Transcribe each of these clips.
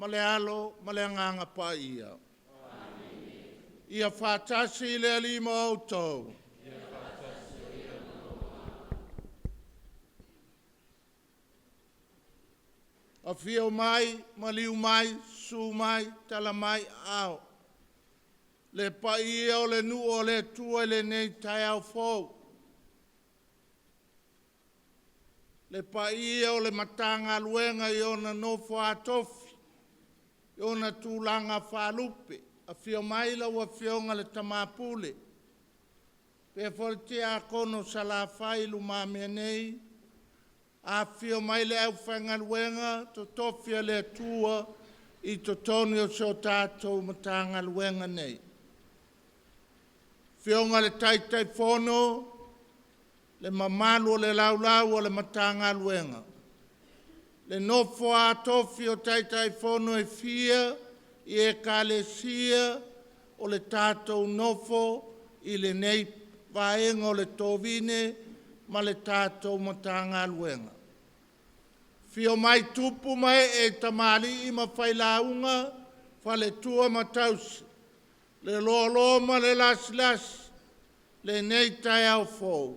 ma le Alo ma le Agaga Paia. Ia faatasi le Alii ma outou. Afio mai, maliu mai, susu mai, tala mai aao le paia o le nuu o le Atua i lenei taeao fou. Le paia o le Matagaluega i ona nofo a tofi, i ona tulaga faalupe. Afio mai lau Afioga i le Tama Pule, faapea foi le Tiakono o Salafai i lumamea nei, afifio mai le aufaigaluega totofi a le Atua i totonu o si o tatou Matagaluega nei. Afioga i le Taitaifono, le mamalu o le Laulau a le Matagaluega, le nofo a tofi o Taitaifono e fia i Ekalesia o le tatou nofo i lenei vaega o le tovine ma le tatou Matagaluega. Afio mai tupu ma ee, tamalii ma failauga, faletua ma tausi, le loaloa ma le lasilasi, lenei taeao fou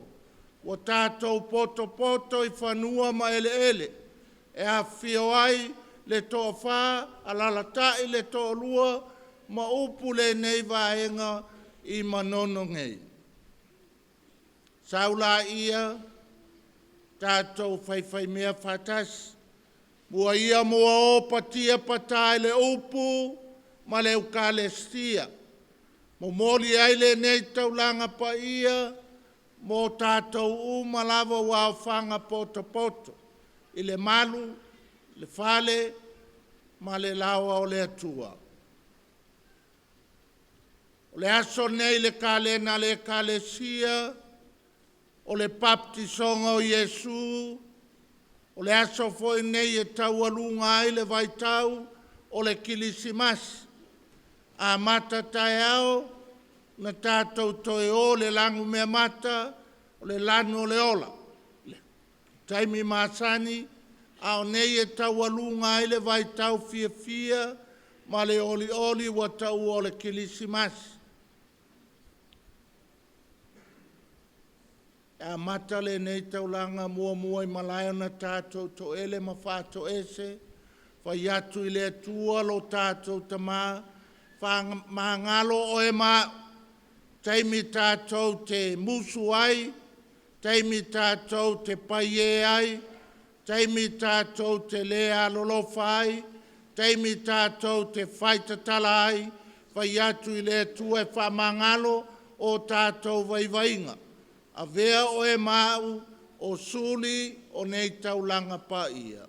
ua tatou potopoto i fanua ma eleele e afifio ai le toafa, alaalatai le toalua ma upu lenei vaega i Manono nei. Sau laia, tatou faifaimea faatasi. Mua ia muaō pati pata i le upu ma le Ekalesia. Momoli ai lenei taulaga paia mo tatou uma lava ua aofaga potopoto i le malu, le fale ma le laoa o le Atua. O le aso lenei i le kalena a le Ekalesia o le papatisoga o Iesu, o le aso foi lenei e taualuga ai le vaitau o le Kerisimasi. E amata taeao ona tatou toe o i le lanumeamata o le lanu o le ola, le taimi masani, a o nei e taualuga ai le vaitau fiafia ma le olioli ua taua o le Kerisimasi. E amata lenei taulaga muamua i malae ona tatou toele ma faatoese, fai atu i le Atua lo tatou Tama, faamagalo oe ma au, taimi tatou te musu ai, taimi tatou te paie ai, taimi tatou te le alolofa ai, taimi tatou te faitatala ai, fai atu i le Atua e faamagalo o tatou vaivaiga. Avea oe ma au o suli o nei taulaga paia.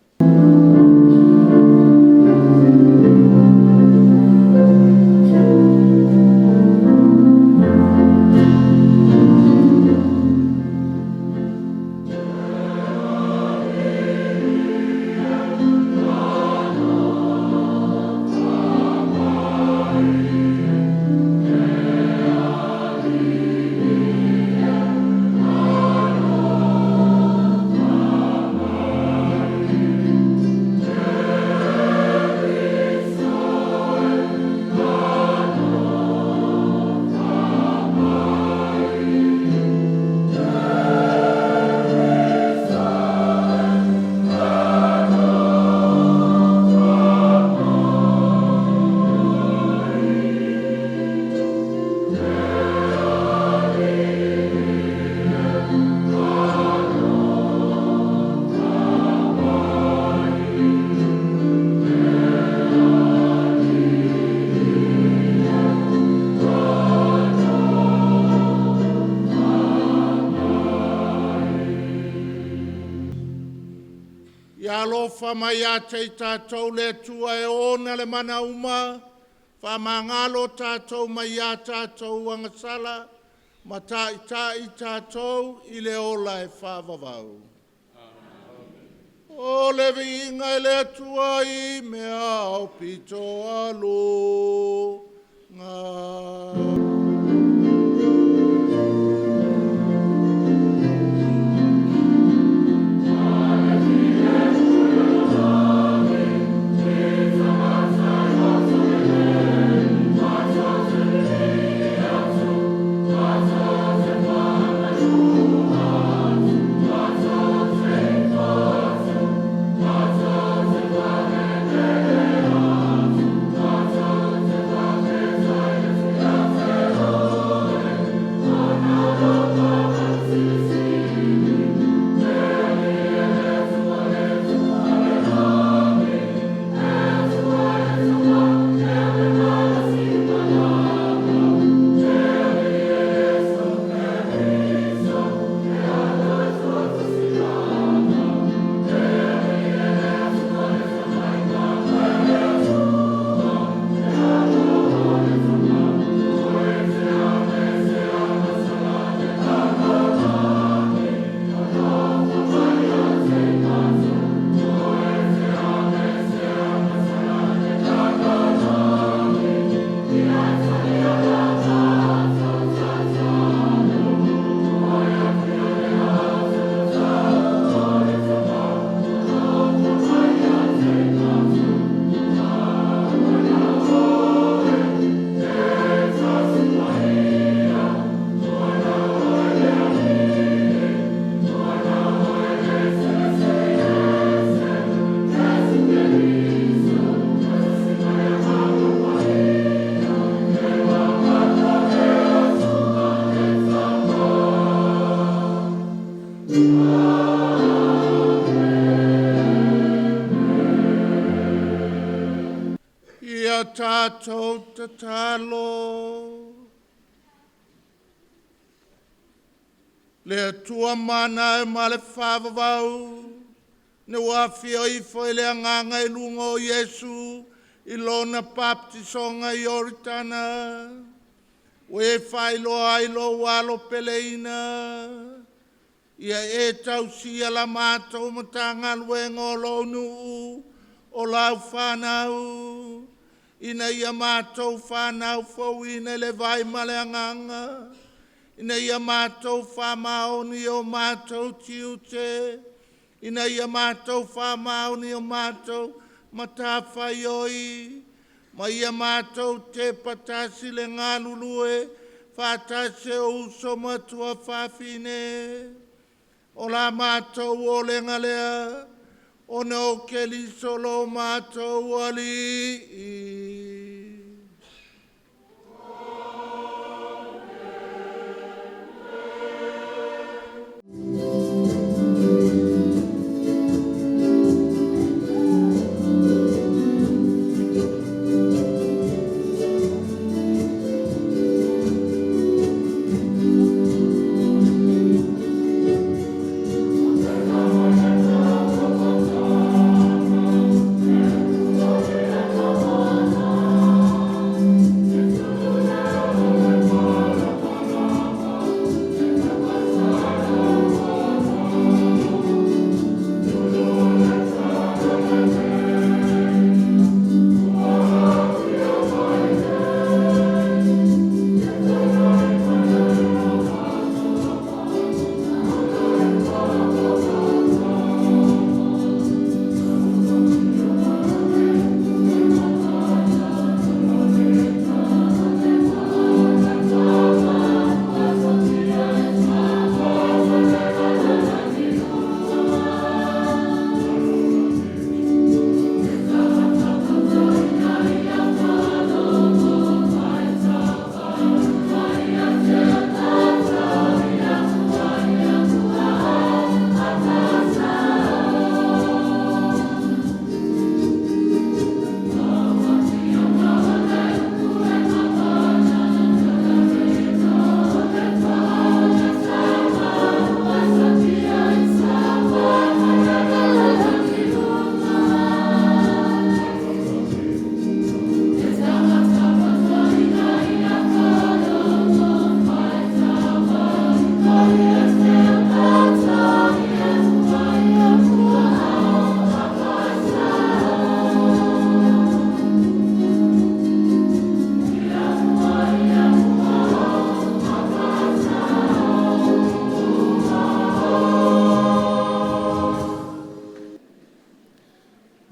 Ia alofa mai ia te i tatou le Atua e ona le mana uma, faamagalo tatou mai a tatou agasala ma taitai tatou i le ola e faavavau. O le viiga i le Atua i mea aupito aloga. Ia tatou tatalo. Le Atua mana e ma le faavavau, na ua afio ifo i le agaga i luga o Iesu i lona baptisoga i Ioritana, ua e faailoa ai lou alo peleina, ia e tausia la matou Matagaluega o lou nuu, o lau fanau, ina ia matou fanau fouina i le vai ma le agaga, ina ia matou faamaoni i o matou tiute, ina ia matou faamaoni i a matou matafaioi, ma ia matou tepa tasi le galulue faatasi o uso ma tuafafine. O la matou olega lea, ona o Keriso lo matou Alii.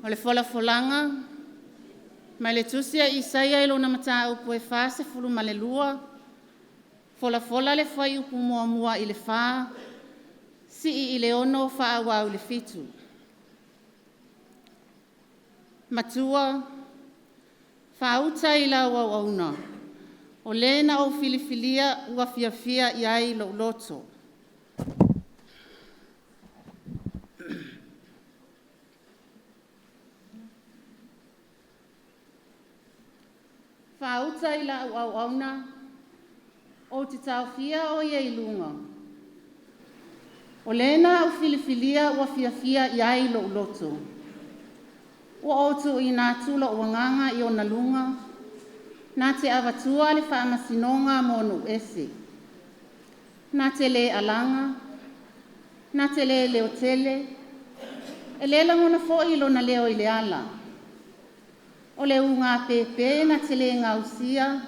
O le folafolaga mai le Tusi a Isaia i lona mataupu e 42, folafola le fuaiupu 1 i le 4, sii i le 6 faaauau i le 7. Matua, faauta i lau auauna, o le na ou filifilia ua fiafia i ai lou loto. Faauta i lau auauna, ou te taofia oe i luga, o le na ou filifilia ua fiafia i ai lou loto. Ua ou tuuina atu lou agaga i ona luga, na te avatua le faamasinoga mo nuu ese. Na te le alaga, na te le leotele, e le lagona foi lona leo i le ala. O le ugapepe na te le gausia,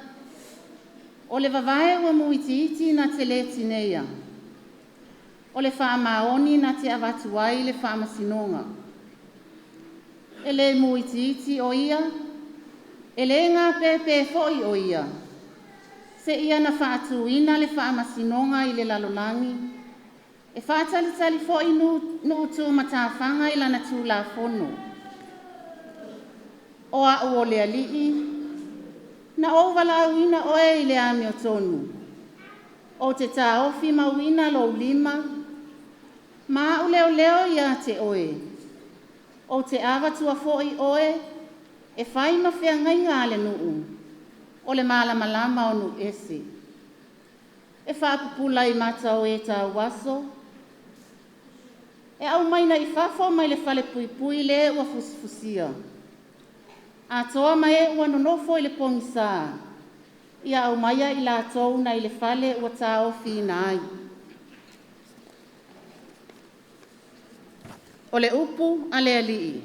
o le vavae ua mu itiiti na te le tineia, o le faamaoni na te avatu ai le faamasinoga. E le mu itiiti o ia, e le gapepe foi o ia, seia na faatuina le faamasinoga i le lalolagi, e faatalitali foi nuu tu matafaga i lana tulafono. O au o le Alii, na ou valaauina oe i le amiotonu, ou te taofi mauina lou lima, ma au leoleo ia te oe, ou te avatua foi oe. E fai ma feagaiga a le nuu, o le malamalama o nuu ese. E faapupula i mata o e tauaso, e aumaina i fafo mai le falepuipui le ua fusifusia. Atoa ma e ua nonofo i le pogisa, ia aumaia i latou nai le fale ua taofiina ai. O le upu a le Alii.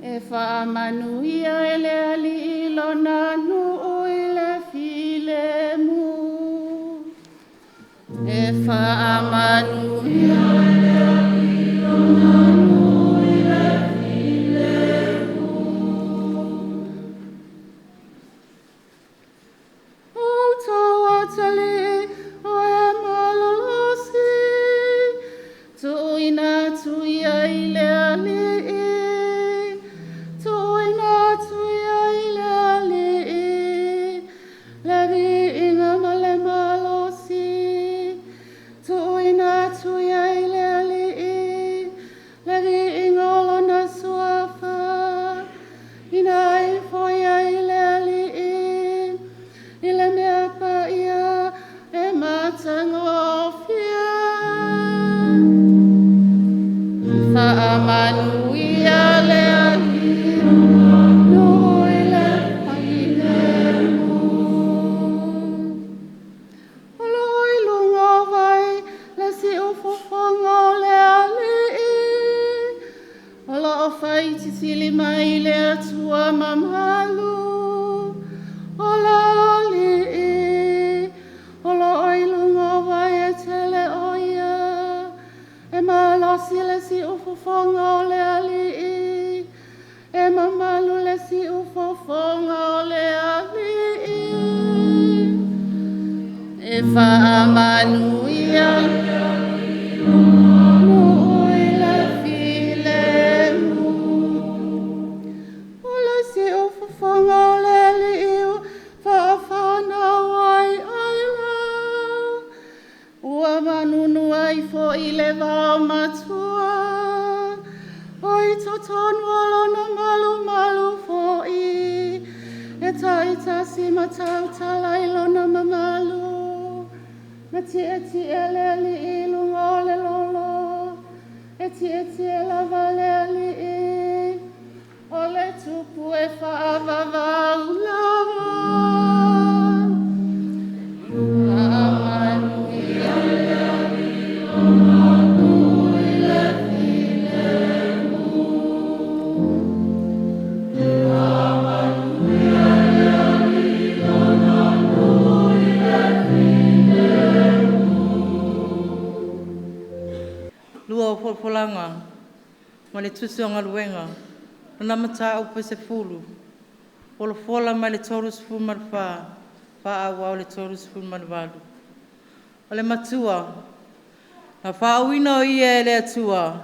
E faamanuia e le Alii Lona nuu i le filemu. E faamanuia e le Alii Lona nuu i le filemu. Outou atalii o e malolosi, tuuina atu ia i le Alii, tuuina atu ia i le Alii le viiga ma le malosi. Tuuina atu ia i le Alii le viiga o Lona Suafa, ina ifo ia i le Alii i le mea paia e matagofie. Faamanuia le Alii nuu i le filemu. O lo o i luga o vai le siufofoga o le Alii, o lo o faititili mai le Atua mamalu. O le Alii, o lo o i luga o vai e tele o ia, e malosi le siufofoga o le Alii, e mamalu le siufofoga o le Alii. E faamanuia nuu i le filemu. O le siufofoga o le Alii ua faafanau ai aila, ua manunu ai foi le vaomatua. O i totonu o lona malumalu foi, e taitasi ma tautala i lona mamalu. Na tietie le Alii i luga o le lolo, e tietie lava le Alii, o le Tupu e faavavau lava. Faamanuia le Alii nuu i le filemu. Faamanuia le Alii lona nuu i le filemu. Lua o Folafolaga ma le Tusi o Galuega, lona Mataupu e 10, folafola mai le 34 faaauau i le 38. O le Matua, na faauuina o Ia e le Atua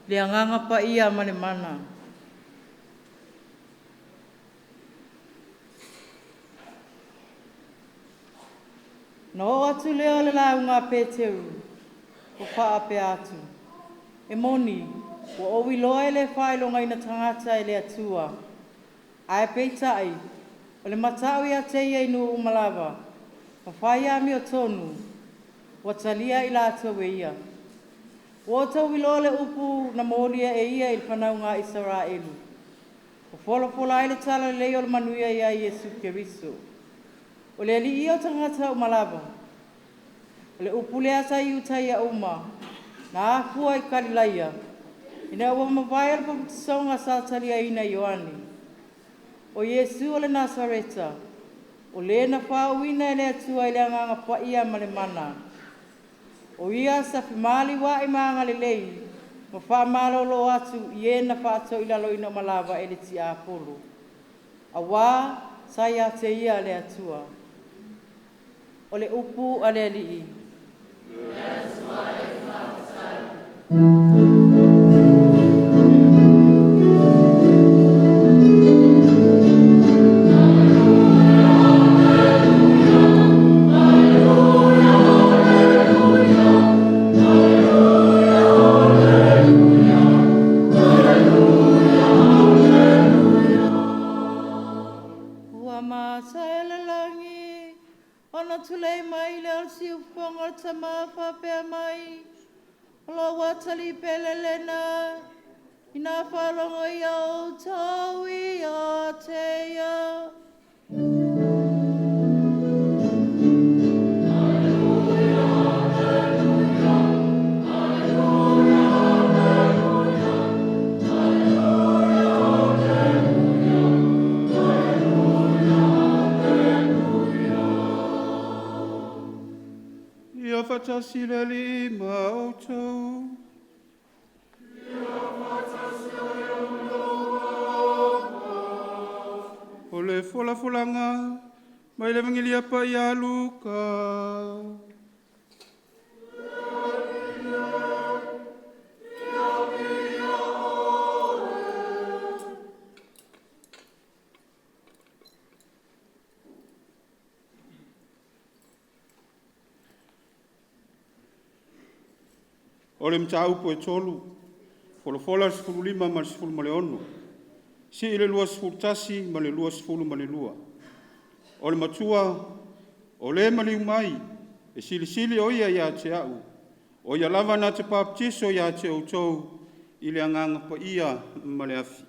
le Agaga Paia ma le mana. Na oo atu lea o le lauga a Peteru ua faapea atu, e moni, ua ou iloa e le faailogaina tagata e le Atua, ae peitai, o le matau ia te ia i nuu uma lava, ma fai amiotonu, ua talia i latou e ia. Ua outou iloa le upu na molia e ia i le fanauga a Isaraelu, ua folafola ai le talalelei o le manuia ia Iesu Keriso. O le Alii ia o tagata uma lava. O le upu lea sa Iutaia uma, na afua i Kalilaia, ina ua mavae le papatisoga sa taliaina e Ioane. O Iesu o le Nasareta, o le na faauuina e le Atua i le agaga paia ma le mana. O ia sa femaliuai ma agalelei ma faamalolo atu i e na faatoilaloina uma lava e le tiapolo, auā sa ia te ia le Atua. O le upu a le Alii. Ona tulei mai lea o le siufofoga o le Tama faapea mai, O lou atalii pele lena, ina faalogo ia outou ia te ia. Ia faatasi le Alii ma outou. O le folafolaga mai le Evagelia Paia a Luka. O le mataupu e 3, folafola le 15 ma le 16, sii le 21 ma le 22. O le Matua, o le maliu mai, e silisili o Ia ia te a'u, o Ia lava na te papatiso ia te outou i le Agaga Paia ma le afi.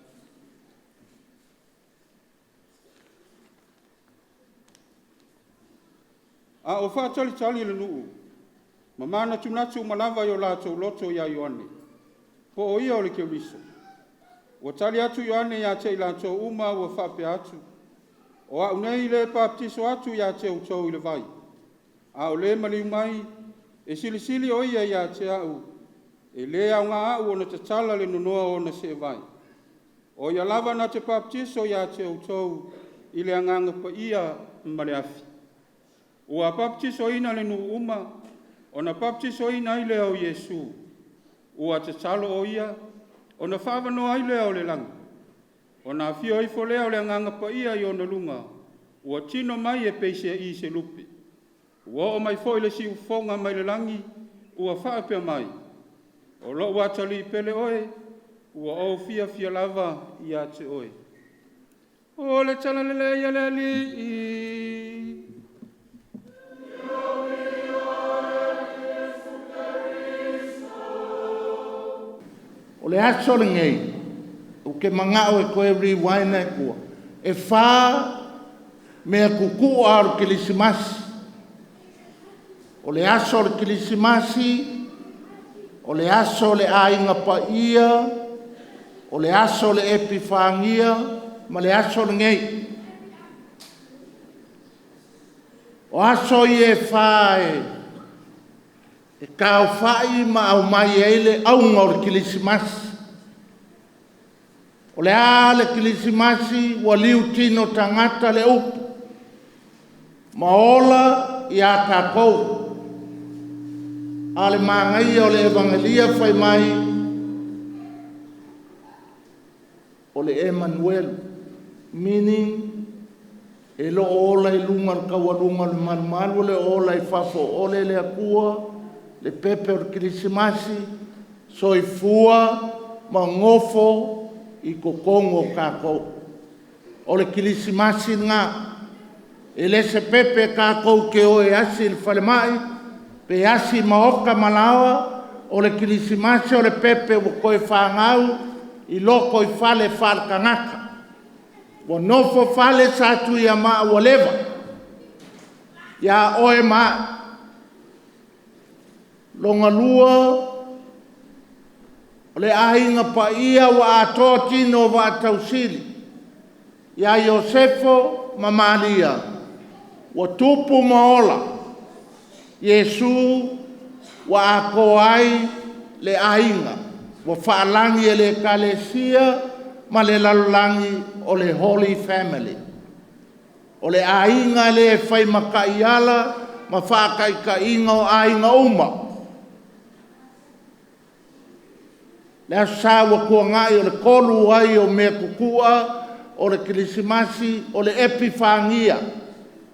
A o faatalitali le nuu ma manatunatu uma lava i o latou loto ia Ioane, po o ia o le Keriso. Ua tali atu Ioane ia te i latou uma ua faapea atu, “O a'u nei le e papatiso atu ia te outou i le vai, a o le maliu mai, e silisili o Ia ia te a'u, e le aoga a'u ona tatala le nonoa o ona seevae. O Ia lava na te papatiso ia te outou i le Agaga Paia ma le afi.” Ua papatisoina le nuu uma, ona papatisoina ai lea o Iesu. Ua tatalo o Ia, ona fa'avanoa ai lea o le lagi, ona afio ifo lea o le Agaga Paia i ona luga, ua tino mai e pei i se lupe. Ua oo mai foi le siufofoga mai le lagi ua faapea mai, “O lo'u Atalii pele Oe, ua ou fiafia lava ia te Oe.” O le Tala Lelei a le Alii. O le aso lenei, ou te manao e toe rewind lava i tua. E fa mea tutu'a o le Kerisimasi. O le aso o le Kerisimasi, o le aso o le Aiga Paia, o le aso o le Epifania ma le aso lenei. O aso ia e fa e taaofai ma aumai ai le auga o le Kerisimasi. O le a le Kerisimasi? Ua liutino tagata le upu ma ola ia tatou. A o le manaia o le Evagelia fai mai, o le Emanuelu, meaning e le o ola i luga o le taualuga o le malumalu, e le o ola i fafo o Ole le Atua, le pepe o le Kerisimasi, soifua ma nofo i totonu o tatou. O le Kerisimasi lena. E le o se pepe tatou te o e asi i le falemai pe asi maota ma laoa. O le Kerisimasi o le pepe ua toe fanau i lotoifale faale-tagata. Ua nofofale Satuiamaa ua leva ia oe ma a'u. Lona lua, o le Aiga Paia ua atoa tino o Vaa Tausili ia Iosefo ma Maria ua tupu ma ola Iesu ua atoa ai le aiga ua faalagi e le Ekalesia ma le lalolagi o le Holy Family. O le aiga lea e fai ma taiala ma faataitaiga o aiga uma. Le Aso Sa ua tuanai o le tolu ai o mea tutua o le Kerisimasi, o le Epifania.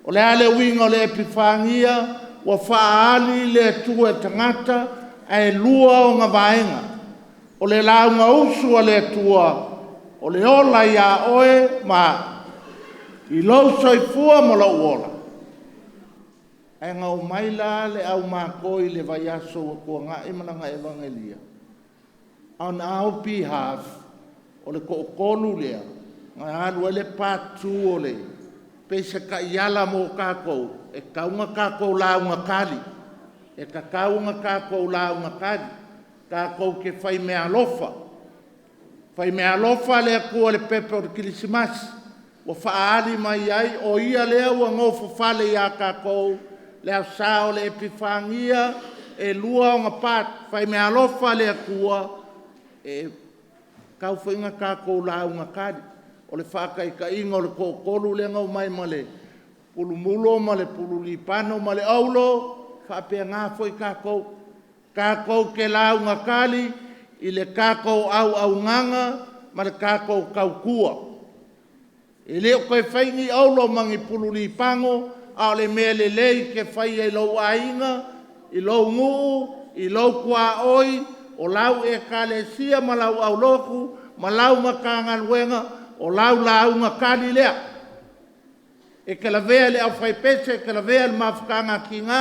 O le a le uiga o le Epifania? Ua faaali le Atua i le tagata ae lua ona vaega. O le lauga usu a le Atua, o le ola ia oe ma a'u, i lou soifua ma lou ola. Ae na omai la le au makoi i le vaiaso ua tuana'i ma lana Evagelia on our behalf, o le toatolu lea na alu ai le part 2 o le pei se taiala mo tatou e tatau ona tatou lauga tali. E tatau ona tatou lauga tali, tatou te faimeaalofa. Faimeaalofa le Atua i le pepe o le Kerisimasi ua faaali mai ai o Ia lea ua nofofale ia tatou le Aso Sa o le Epifania, e lua ona part. Faimeaalofa le Atua, e tatau foi ona tatou lauga tali. O le faataitaiga o le toatolu lea na omai ma le pulu mulo ma le pulu libano ma le auro, e faapena foi tatou. Tatou te lauga tali i le tatou auaunaga ma le tatou tautua. E le o toe fai ni auro ma ni pulu lipago, a o le mea lelei e te faia i lou aiga, i lou nuu, i lou tuaoi, o lau Ekalesia ma lau aulotu ma lau Matagaluega, o lau lauga tali lea. E te lavea i le aufaipese, e te lavea i le mafutaga a tina,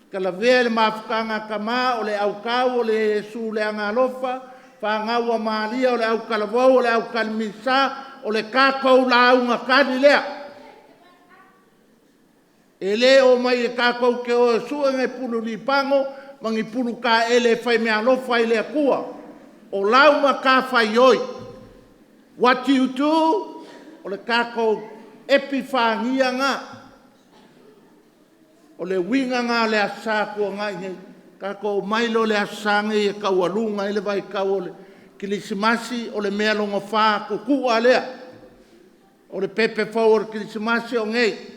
e te lavea i le mafutaga a tama, o le autao o le Iesu le Agaalofa, fanau a Maria, o le autalavou, o le autalimisa, o le tatou lauga tali lea. E le omai e tatou te o e sue ni pulu lipago ma ni pulu taele e faimeaalofa ai i le Atua. O lau matafaioi, what you do, o le tatou Epifania lena. O le uiga lena o le Aso Sa tuanai nei. Tatou omai lea i le Aso Sa lenei e taualuga ai le vaitau o le Kerisimasi, o le mea lona fa tutua lea. O le pepe fou o le Kerisimasi o nei.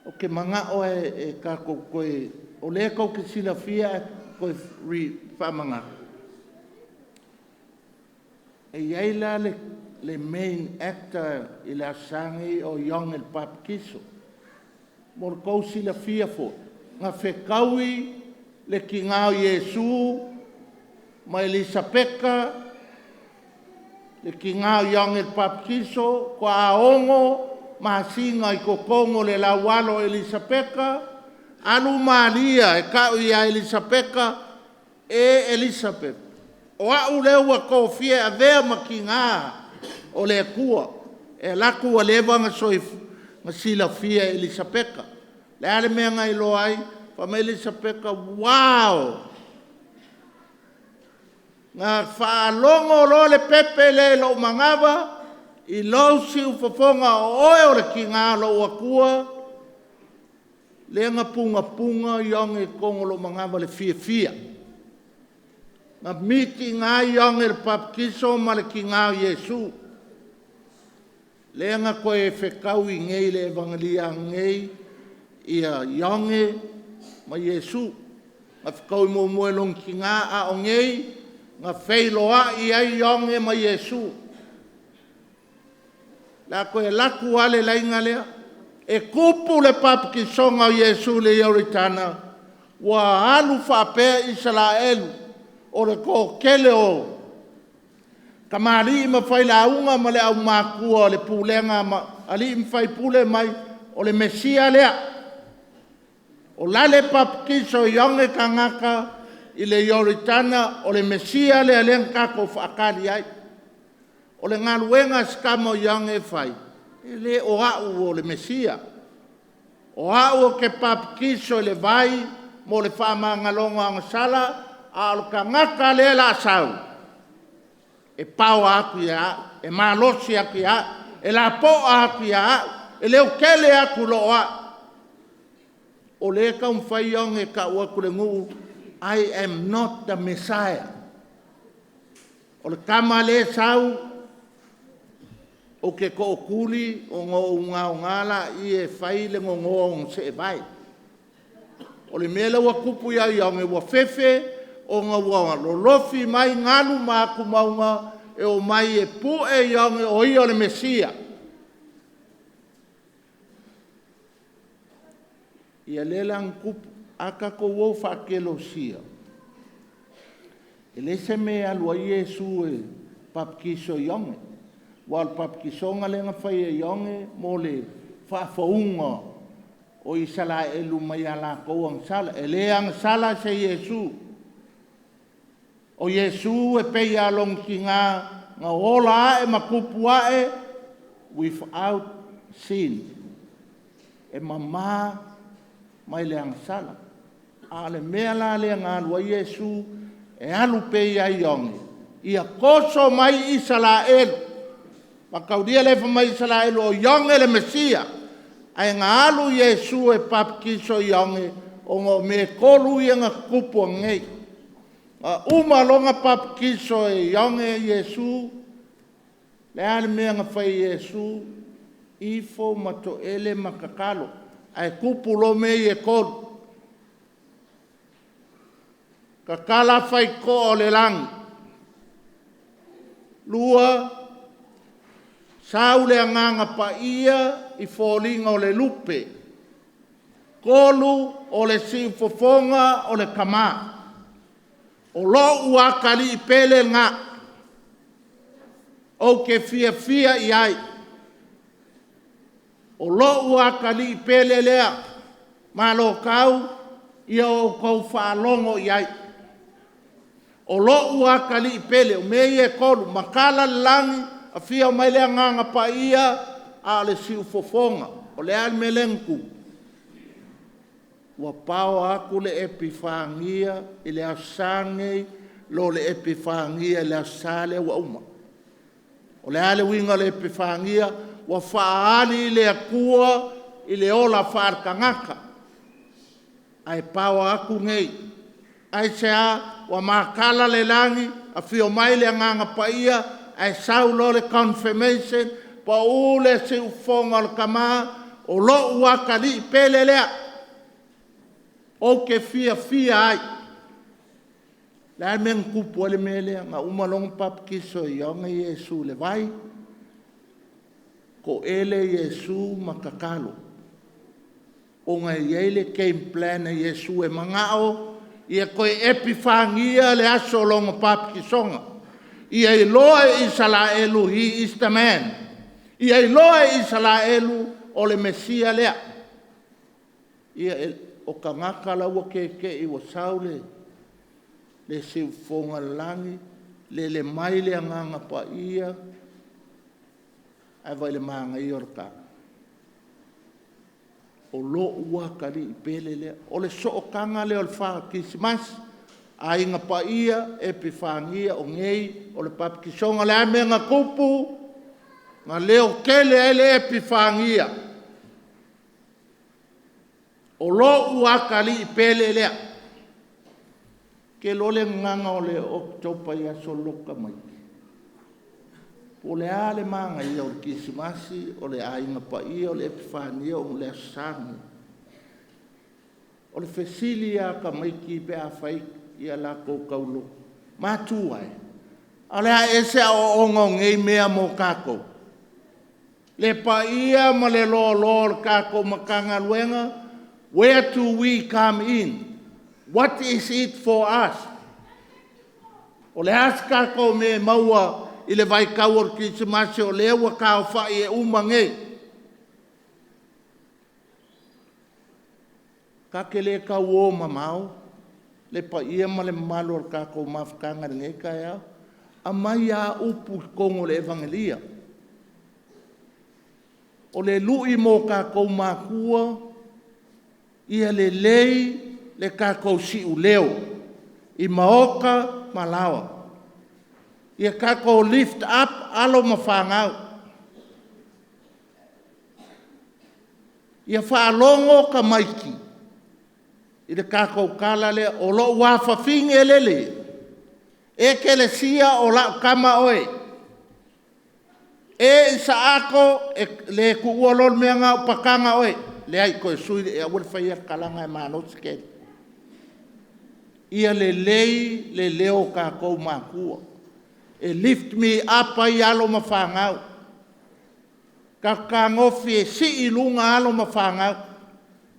Ou te manao lava e tatou te toe… O lea tou te silafia ae toe faamanatu. E i ai la le main actor i le Aso Sa lenei o Ioane le Papatiso. Mo le tou silafia foi, na fetaui le tina o Iesu ma Elisapeta, le tina o Ioane Papatiso, faatoa 6 masina i totonu o le laualo o Elisapeta, alu Maria e tau ia Elisapeta, “E Elisapeta, o au lea ua tofia e avea ma tina o le Atua.” E alu atu ua leva ona silafia e Elisapeta. O le a le mea na iloa ai? Fai mai Elisapeta, “Uau, na faalogo loa le pepe lea i lou manava i lou siufofoga o oe o le tina o lou Atua, lea na punapuna Ioane i totonu o lou manava i le fiafia.” Na meet ina Ioane le Papatiso ma le tina o Iesu. Lea na toe fetaui nei i le Evagelia nei Ioane ma Iesu. Na fetaui muamua i lona tina, a o nei na feiloai ai Ioane ma Iesu. O le a toe alu atu lava le laina lea. E tupu le papatisoga o Iesu i le Ioritana, ua alu faapea Isaraelu o le toatele o tamalii ma failauga ma le aumatua o le pulega a alii ma faipule mai, o le Mesia lea. O la le papatiso e Ioane tagata i le Ioritana, o le Mesia lea lea na tatou faatali ai. O le galuega a si tama o Ioane e fai, e le o au o le Mesia, o au ou te papatiso i le vai mo le faamagaloga o aga sala, a o le tagata lea o le a sau, e power atu ia te au, e malosi atu ia te au, e lapoa atu ia te au, e leotele atu i lo au. O lea e taumafai Ioane e tau atu i le nuu, I am not the Messiah. O le tama lea e sau, ou te tootuli ona ou gaoga lea e fai le nonoa o ona seevae. O le mea lea ua tupu ia Ioane, ua fefe ona ua lolofi mai galu ma atumauga e omai e pue Ioane o ia o le Mesia. Ia lea la na tupu. A tatou o faatelosia, e leai se mea e alu ai Iesu e papatiso e Ioane, aua o le papatisoga lea na fai e Ioane mo le faafouina o Isaraelu mai a latou agasala. E le agasala se Iesu. O Iesu e pei lava o lona tina na ola ae ma tupu ae without sin. E mama mai le agasala. A o le mea la lea na alu ai Iesu e alu pea ia Ioane, ia toso mai Isaraelu. Mataulia le fai mai Isaraelu o Ioane le Mesia, ae na alu Iesu e papatiso e Ioane ona o mea e tolu ia na tutupu ananei. Na uma loa ona papatiso e Ioane Iesu, le a le mea na fai e Iesu? Ifo ma toele ma tatalo. Ae tupu loa mea ia e tolu. Tatala faitotoa o le lagi. Lua, sau le Agaga Paia i foliga o le lupe. Tolu, o le siufofoga o le Tama. O lou atalii pele lena, ou te fiafia i ai. O lou atalii pele lea, malotau, ia outou faalogo i ai. O lou atalii pele, o mea ia e tolu, matala le lagi, afio mai le Agaga Paia, a o le siufofoga. O le a le mea lea na tupu? Ua paoa atu le Epifania i le Aso Sa lenei lo le Epifania i le Aso Sa lea ua uma. O le a le uiga o le Epifania? Ua faaali le Atua i le ola faale-tagata ae paoa atu nei. Aisea? Ua matala le lagi, afio mai le Agaga Paia ae sau loa le confirmation, pau le siufofoga o le Tama, o lou atalii pele lea ou te fiafia ai. O le a le mea na tupu ai le mea lea? Na uma loa ona papatiso e Ioane Iesu i le vai, toele Iesu ma tatalo ona e i ai le game plan a Iesu e manao ia toe Epifania le aso o lona papatisoga, ia iloa e Isaraelu, he is the man. Ia iloa e Isaraelu o le Mesia lea. Ia, o tagata la ua tetee ua sau le siufofoga o le lagi, lele mai le Agaga Paia, ae vaai i le manaia o le tala, o lou atalii pele lea. O le sootaga lea o le fa o Kerisimasi, Aiga Paia, Epifania, o nei o le papatisoga. O le a le mea na tupu? Na leotele ai le Epifania, o lou atalii pele lea. Ou te iloa o le gagana o le Oketopa i aso o le lotu tamaiti, po o le a le manaia o le Kerisimasi, o le Aiga Paia, o le Epifania, o le Aso Sa lenei. O le fesili lava a tamaiti pe a fai a latou taulogologo, matua e, a o le a ea se aoaoga o nei mea mo tatou? Le paia ma le loaloa o le tatou Matagaluega, where do we come in? What is it for us? O le a se tatou mea e maua i le vaitau o le Kerisimasi o lea ua taaofai e uma nei? Ta te le tau o mamao le paia ma le mamalu o le tatou mafutaga i lenei taeao. Aumai lava upu i totonu o le Evagelia. O le lui mo tatou matua, ia lelei le tatou siuleo i maota ma laoa. Ia tatou lift up alo ma fanau. Ia faalogo tamaiti i le tatou tala lea, o lou afafine lele, Ekalesia o lau tama oe. E Isaako, e le tuua loa le mea lena o patana oe. Leai, toe sui, aua le faia le tala lena e malosi tele. Ia lelei le leo o tatou matua, e lift me up ai alo ma fanau. Tatou fetagofi e sii i luga alo ma fanau,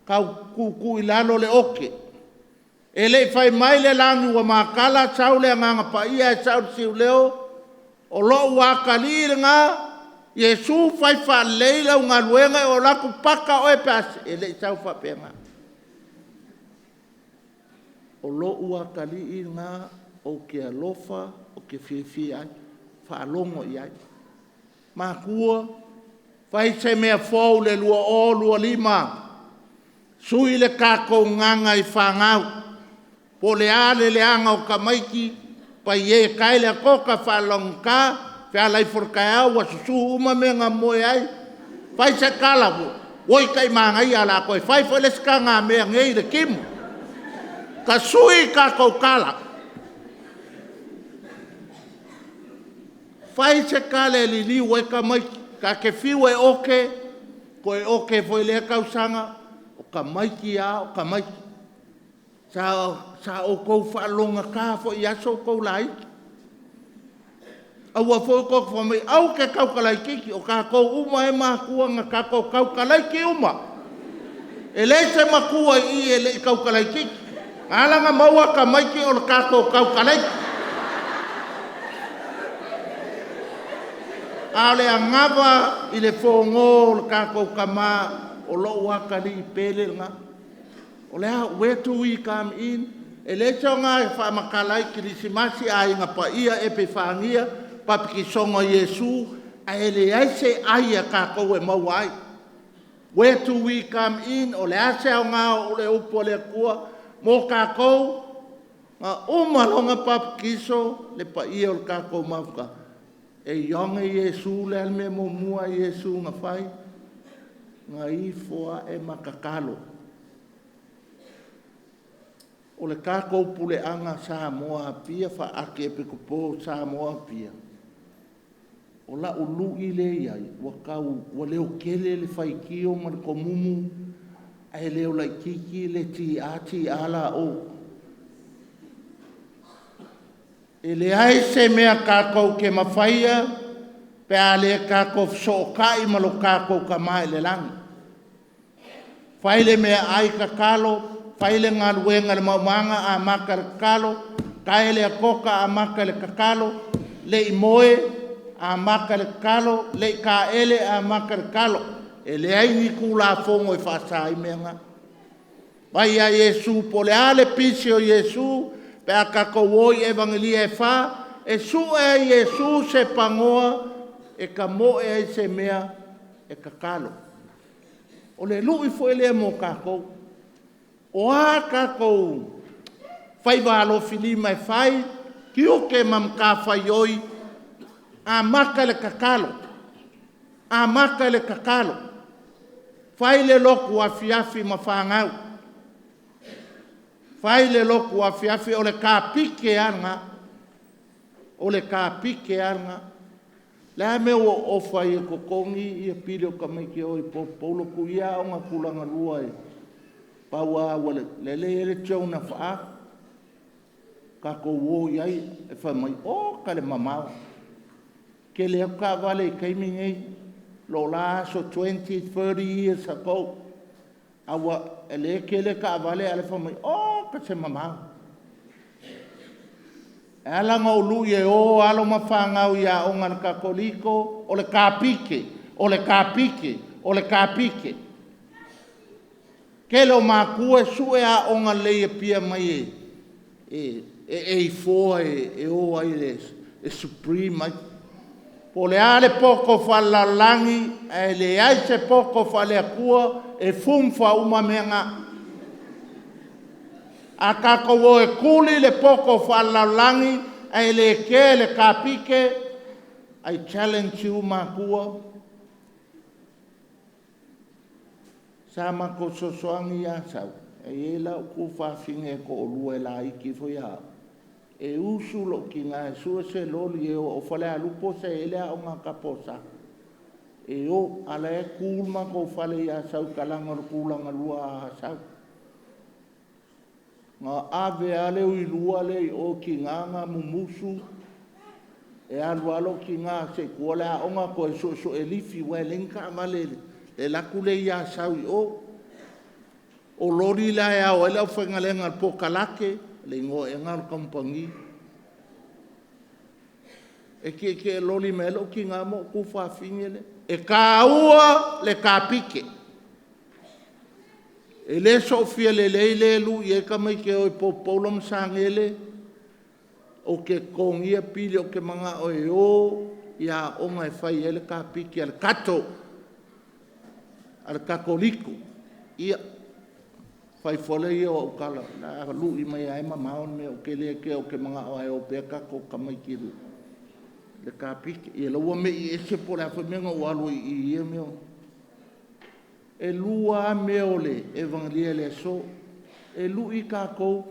tau tuutuu i lalo le ote. E le i fai mai le lagi ua matala sau le Agaga Paia ae sau le siuleo, o lou atalii lena. Iesu fai faalelei lau galuega e oo alu atu paka oe pe a e le i sau faapena. O lou atalii lena ou te alofa ou te fiafia ai, faalogo i ai. Matua, fai se mea fou i le 2025, sui le tatou gaga i fanau. Po o le a le leaga o tamaiti, paie tae le atoka faalalogata, feala ifo i le taeao ua susu uma mea na momoe ai, fai se tala, oi taimanaia o le a toe fai foi le isi tagamea nei i le timu. Tasui tatou tala, fai se tala e liliu ai tamaiti. Ta te fiu e ote, toe ote foi i lea tausaga, o tamaiti lava o tamaiti. Sa outou faalogogata foi i aso tou laiti. Aua foi tou te fai mai aua e te tautala itiiti. O tatou uma lava e matua na tatou tautala iti uma. E leai se matua i i e le i tautala itiiti. Na ala ona maua tamaiti o le tatou tautala iti. A o le anava i le fono o le tatou Tama, o lou atalii pele lena. O le a? Where do we come in? E leai se aoga e faamatala ai Kerisimasi, Aiga Paia, Epifania, Papatisoga a Iesu, ae leai se ai a tatou e maua ai. Where do we come in? O le a se aoga o le upu a le Atua mo tatou? Na uma loa ona papatiso le paia o le tatou Maota, e Ioge Iesu, o le a le mea muamua a Iesu na fai? Na ifo ae ma tatalo. O le tatou puleaga Samoa Apia Faa-Akiepikopo o Samoa Apia, o lau lui lea i ai, ua tau ua leotele le faitio ma le tomumu ae leo laitiiti le tia tia laou. E leai se mea tatou te mafaia pe a le tatou fesootai ma lo tatou Tama i le Lagi. Fai le meaai tatalo, fai le galuega i le maumaga amata i le tatalo, tae le atoka amata i le tatalo, le i moe amata i le tatalo, le i taele amata i le tatalo. E leai ni Tulafono e faasa ai mea na. Vaai ia Iesu po o le a le pisi o Iesu pe a tatou o i Evagelia e fa, e sue e Iesu se panoa e tamoe ai se mea e tatalo. O le lui foi lea mo tatou. O a tatou faiva alofilima e fai, tiute ma matafaioi, amata i le tatalo, amata i le tatalo. Fai le lotu afiafi ma fanau, fai le lotu afiafi, o le kapike lava lena. O le kapike lava lena. O le a le mea ua ou ofa ai e totogi pili o tamaiti e o i Paulo, tuu ia aoga tulagalua e pau lava o lea e i ai le Joan of Arc, tatou o i ai. Fai mai, oka le mamao, tele atu taavale i le taimi lenei i lo la aso 20, 30 years ago. A o lea e tele taavale a o lea e fai mai, oka se mamao. E ala ona ou lui e o alo ma fanau i aoga a le Katoliko, o le kapike, o le kapike, o le kapike. Tele o matua e sue aoga lelei i Apia mai e A4 e o ai e supreme ai. Po o le a le poto faalelalolagi ae leai se poto faale-Atua e fufa uma mea na. A tatou o e tuli le poto faalelalolagi ae le kea le kapike, I challenge you matua. Sa matou fesoasoani i Asau, e i ai la upu tuafafine e toalua e laiti foi a au, e usu lou tina e sue se loli e o i Falealupo sa i ai le aoga a tama o Sa e o, a o la e tu le matou fale i Asau i talaane o le tulagalua a Asau. Na ave lava le ui lua lea i o i tina na mumusu e alu lava lou tina se i tua le aoga toe suesue lifi aua e leai ni taavale i le alu atu lea i Asau i o. O loli la e ao ai le aufaigaluega o le pokalate, o le igoa ea lena o le kamupani. E tietie loli mai ai lou tina ma ou tuafafine lea. E taua le tapike. E le soofia lelei le lui ai tamaiti e o e Popola ma Sagiele. Ou te totogia pili ou te manao e o i aoga e fai ai le kapiki a le Katoliko. Ia, fai fole ia o au tala, o le a lui mai lava e mamao le mea, ou te le kea ou te manao lava e o pea tatou tamaiti i le kapiki. Ia o la ua mei ese po o le a foi le mea na ou alu ai i i i ia mea. E lua lava mea o le evagela i le aso. E lui tatou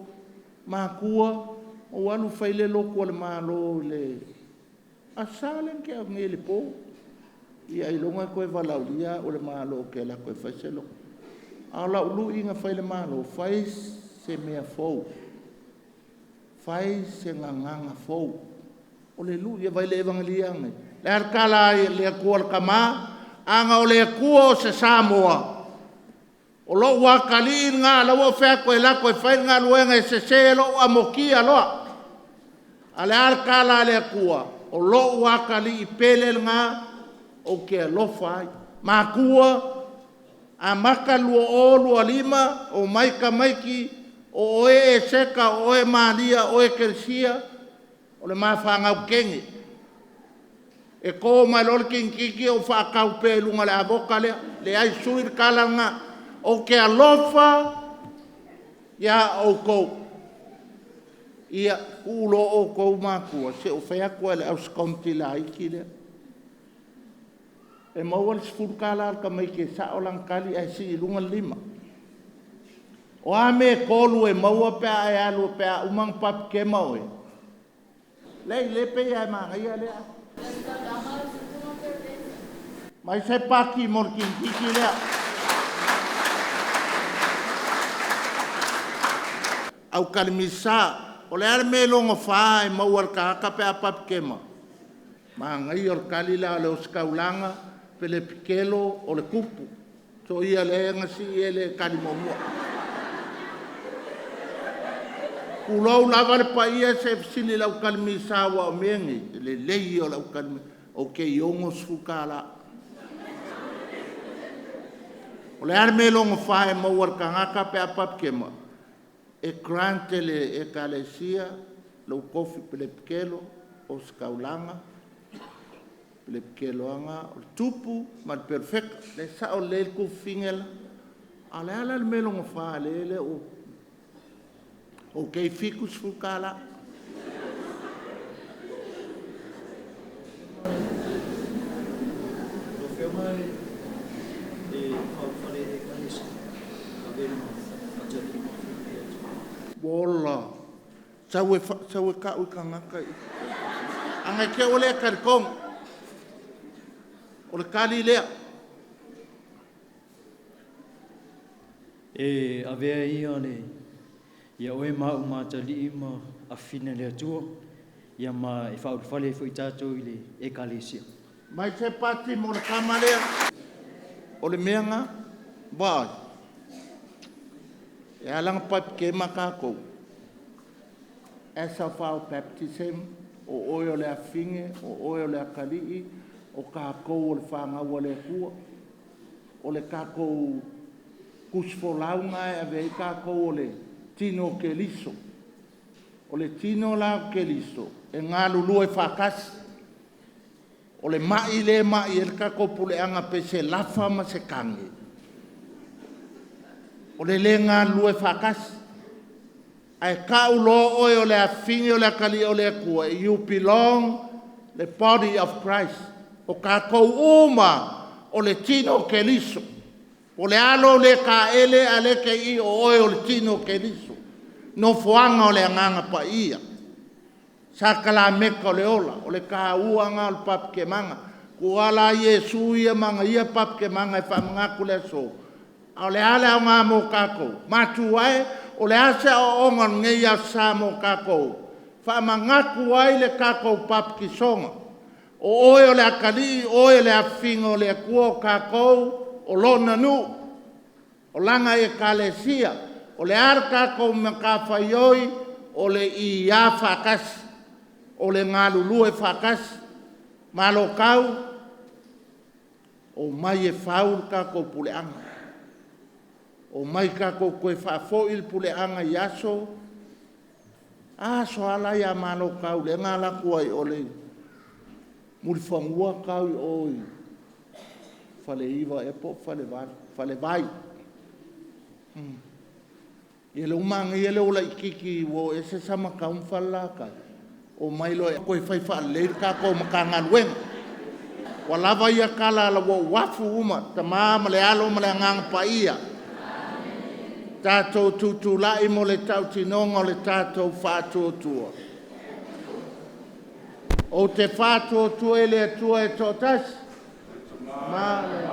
matua, ou alu fai le lotu a le Malo i le Aso Sa lea na tea atu nei i le po. Ia ailoga e toe valaaulia au e le Malo ou te alu atu e fai se lotu. A o lau lui na fai i le Malo, fai se mea fou, fai se gagana fou. O le lui, vaai i le evagela nei? O le a le tala a le Atua i le tama? Ana o le Atua o se Samoa, o lou atalii lena la ua ou fai atu e alu atu e fai le galuega e sese lou amokia loa. A o le a le tala a le Atua? O lou atalii pele lena ou te alofa ai. Matua, amata le 2025, omai tamaiti, o oe Eseta, o oe Maria, o oe Telesia, o le ma fanau teine. E to mai loa le tinitiniti ou faatau pea i luga o le avoka lea. Leai, sui le tala lena. Ou te alofa ia outou. Ia tuu loa outou matua, se i ou fai atu lava i le au sikoniti laiti lea. E maua le $10 a le tamaiti e sao lana tali ae sii i luga le lima. O a mea e tolu e maua pe a e alu pe a uma ona papitema oe? Leai, lea e pei lava e manaia lea. Aumai se pati mo le tinitiniti lea. Aukalemisa, o le a le mea lona fa e maua e le tagata pe a papitema? Manaia o le tali la o le ositaulaga, pelepikelo o le tupu. Soia lea na sii e le tali muamua. Tulou lava le paia, se i fesili i le aukalemisa aua o mea nei, o le lelei ia o le aukalemisa. Ok, e $60. O le a le mea lona fa e maua e le tagata pe a papitema? E grant e le Ekalesia lou tofi pelepikelo, ositaulaga, pelepikelo lava lena, o le tupu ma le perofeta. O lea e sao lelei le tuafafine la? A o le a la le mea lona fa lea e le o… Ok, $70. Ua ola, sau e tau i tagata ia. A na te i ua le talitonu. O le tali lea. E avea ia le ia oe ma au ma atalii ma afafine a le Atua, ia ma e faaulufale ai foi tatou i le Ekalesia. Mai se pati mo le tama lea. O le mea lena. Vaai, e ala ona papitema tatou, as of our baptism, o oe o le afafine, o oe o le atalii, o tatou o le fanau a le Atua. O le tatou tusifolau lena e ave ai tatou o le tino o Keriso. O le tino la o Keriso, e galulue faatasi. O le mai lea e mai ai le tatou puleaga pei se lafa ma se tane, o le le galulue faatasi. Ae tau loa oe o le afafine o le atalii o le Atua, you belong the body of Christ. O tatou uma lava o le tino o Keriso. Po o le a lou le taele a o lea e te i i o oe o le tino o Keriso, nofoaga o le Agaga Paia, sakalameta o le ola. O le taua lena o le papitemaga. Ua la Iesu ia ma ana ia papitemaga e faamanatu i le aso. A o le a le aoga mo tatou? Matua e, o le a se aoaoga o lenei Aso Sa mo tatou? Faamanatu ai le tatou papatisoga. O oe o le atalii, o oe o le afafine o le Atua, o tatou o Lona nuu, o Lana Ekalesia. O le a le tatou matafaioi? O le iā faatasi, o le galulue faatasi. Malo kau, o mai e fau le tatou puleaga. Omai tatou toe faafoi le puleaga i aso, a aso lava la ia Malotau lea na alu atu ai i o i Mulifanua tau i o i Faleiva ea po o Falevale, Falevai. Ia lea ua manaia le o laitiiti ua o ese Samatau ma Falelatai, omai loa e toe fai faalelei le tatou Matagaluega. Ua lava ia tala ua ou afu uma, Tama ma le Alo ma le Agaga Paia. Tatou tutulai mo le tautinoga o le tatou faatuatua. Ou te faatuatua i le Atua e toatasi, ma le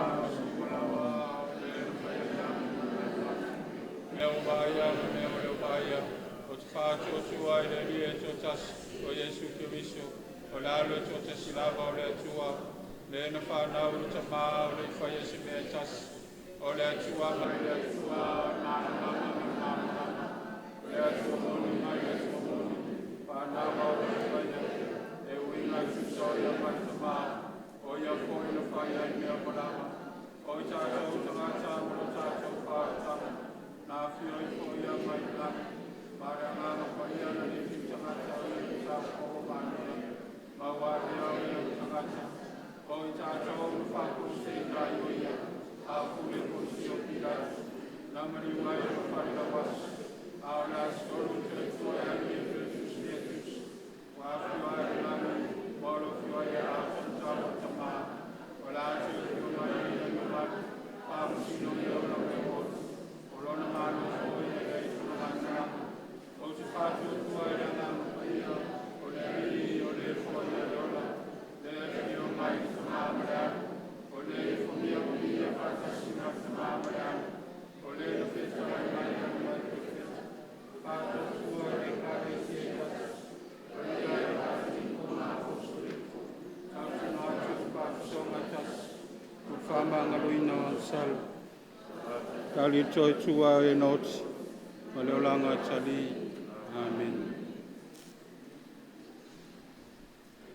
Amene.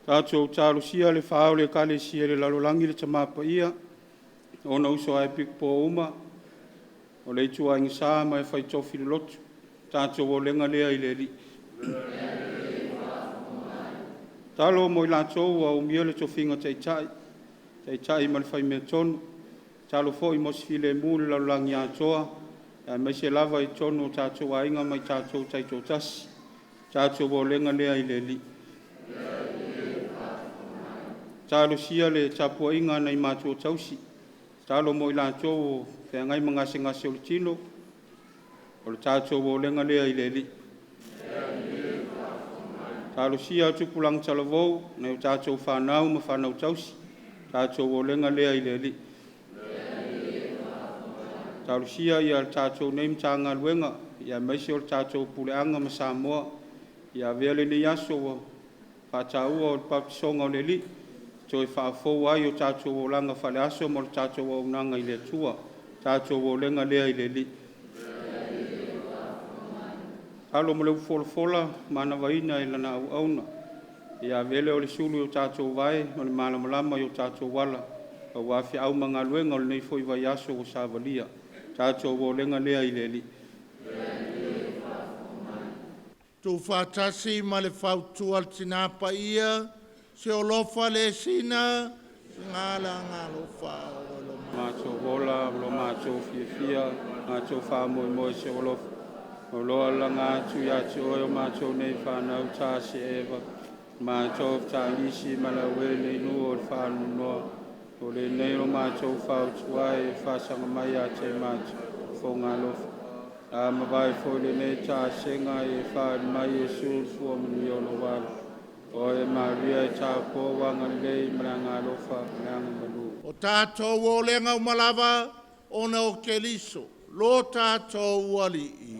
Tatou talosia le faa o le Ekalesia i le lalolagi le Tama Paia, ona uso a epikopo uma, o le ituaiga sa ma e fai tofi lotu, tatou olega lea i le Alii. Talo mo i latou ua umia le tofiga taitai, taitai ma le faimeatonu, talo foi mo se filemu i le lalolagi atoa, aemaise lava i totonu o tatou aiga ma i tatou taitoatasi. Tatou olega lea i le Alii. Talosia le tapuaiga a nai matua tausi, talo mo i latou o feagai ma gasegase o le tino, o le tatou olega lea i le Alii. Talosia tupulaga talavou, nai o tatou fanau ma fanau tausi, tatou olega lea i le Alii. Talosia ia le tatou nei Matagaluega, aemaise o le tatou puleaga ma Samoa, ia avea lenei aso ua faataua o le papatisoga o le Alii, toe faafou ai o tatou olaga faaleaso ma le tatou auaunaga i le Atua. Tatou olega lea i le Alii. Alo mo le upufolafola manavaina e lana auauna, ia avea lea o le sulu i o tatou vae ma le malamalama i o tatou ala, aua feau ma galuega o lenei foi vaiaso ua savalia. Tatou olega lea i le Alii. Tuufaatasi ma le fautua a le Tina Paia, se olofa le sina, sina le agalofa o lo Matou ola ma lo matou fiafia, matou faamoemoe i seu alofa. O loa laga atu ia te oe o matou nei whanau tā se eva, mātou tāgisi ma la ue le inu o le whaanonoa, o le nei o mātou whautua e whasanga mai a te mātou, whonga alofa. A mawai foi le nei tā senga e whaari mai e sulfua manu o lo walu. O e Maria e tā pōwanga lei maranga alofa, maranga malu. O tatou olega uma lava ona o Keriso, lo tatou Alii.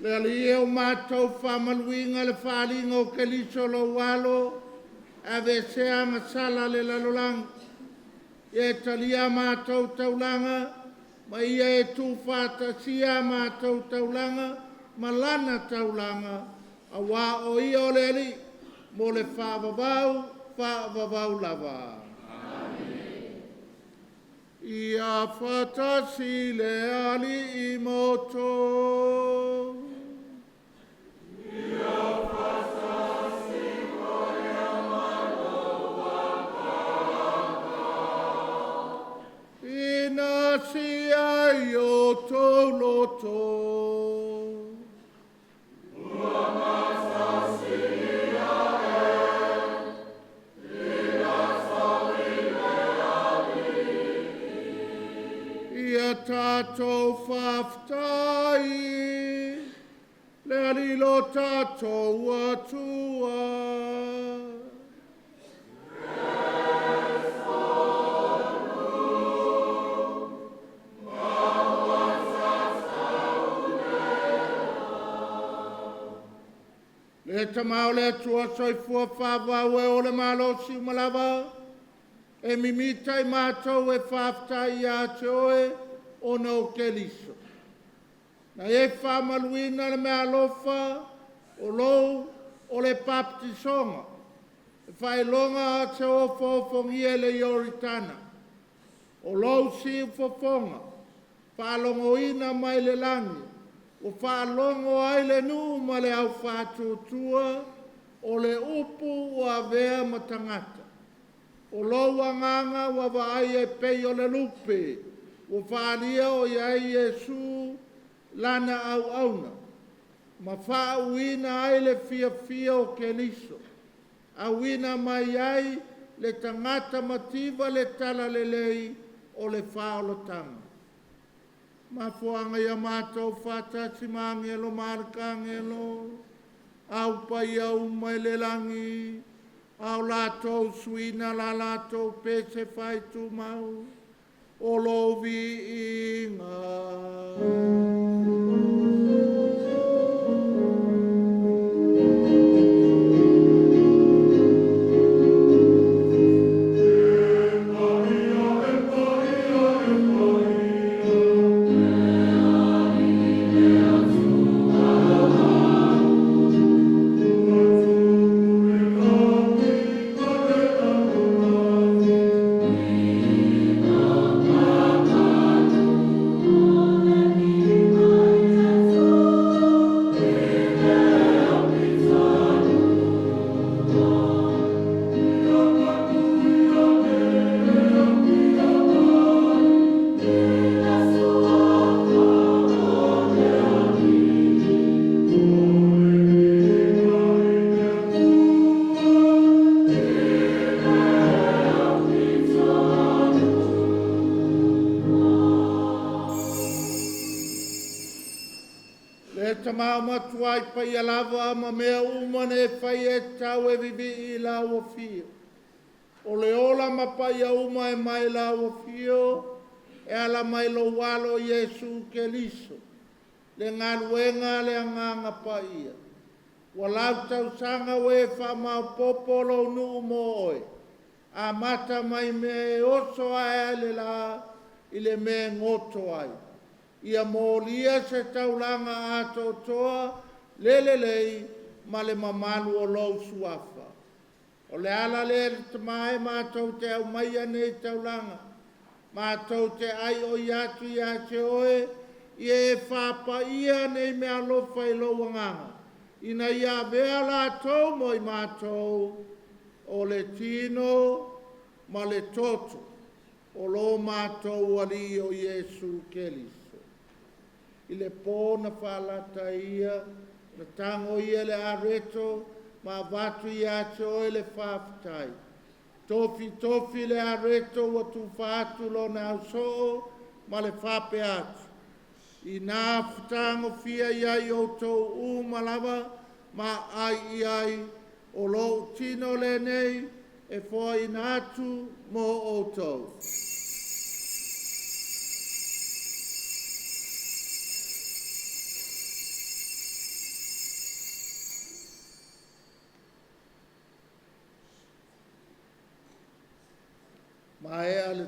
Le ali e o mātou whamaluinga le whaalinga o Keliso lo walo, ave sea masala le lalolang. Ia e talia mātou taulanga, ma ia e tūfātasia mātou taulanga, ma lana taulanga, a wā o ia o le ali, mo le whaavavau, whaavavau lava. Amen. Ia whatasi le ali i moto. Ia whatasi koe Ina sia i o tō loto. Ua matasia e, ina sawi le alii. Ia tātou whaftai, le alilo tātou atua. Le tamau le atua soifua whawau e o le malosi umalava, e mimita i mātou e whaftai ia te oe o na o Keliso. Na e whamaluina le mea alofa o lou o le baptisonga, e whailonga a te ofo ofongia le Ioritana, o lou si ufofonga, whaalongoina mai le langi, o whaalongo ai le nuu ma le au whātuatua, o le upu ua avea ma tagata. O lou agaga ua vaai e pei o le lupe, ua faalia o i ai Iesu lana auauna, ma faauuina ai le fiafia o Keliso. Auina mai ai le tagata mativa le talalelei o le faaolataga. Mafuaaga ia matou faatasi ma agelo ma alakagelo, au paia uma i le lagi, ao latou suina la latou pese faaitumau, o lou viiga. Le tamau matua i paia lava ma mea uma ne fai e tau e vivi i la ua fio. O le ola ma paia uma e mai la ua fio, e ala mai lo walo Iesu Keliso. Le ngaluenga le anganga paia. Ua lau tausaga ua e faamaopoopo lou nuu mo oe. Amata mai mea e oso ae ai le lā i le mea e goto ai. Ia molia se taulaga atoatoa le lelei ma le mamalu o lou suafa. O le ala lea le tama e matou te aumaia nei taulaga. Matou te ai o i atu ia te oe, ia e faapaia nei mea alofa i lou agaga. Ina ia avea latou mo i matou o le tino ma le toto o lo matou alii o Iesu Keliso. I le pō na faalata ia, na tago ia le areto ma avatu ia te oe le faafetai. Tofi tofi le areto ua tufa atu lona ausoo ma le faapea atu. Ina fetagofia i ai outou uma lava ma ai i ai o lou tino lenei e foaina atu mo outou. Maea le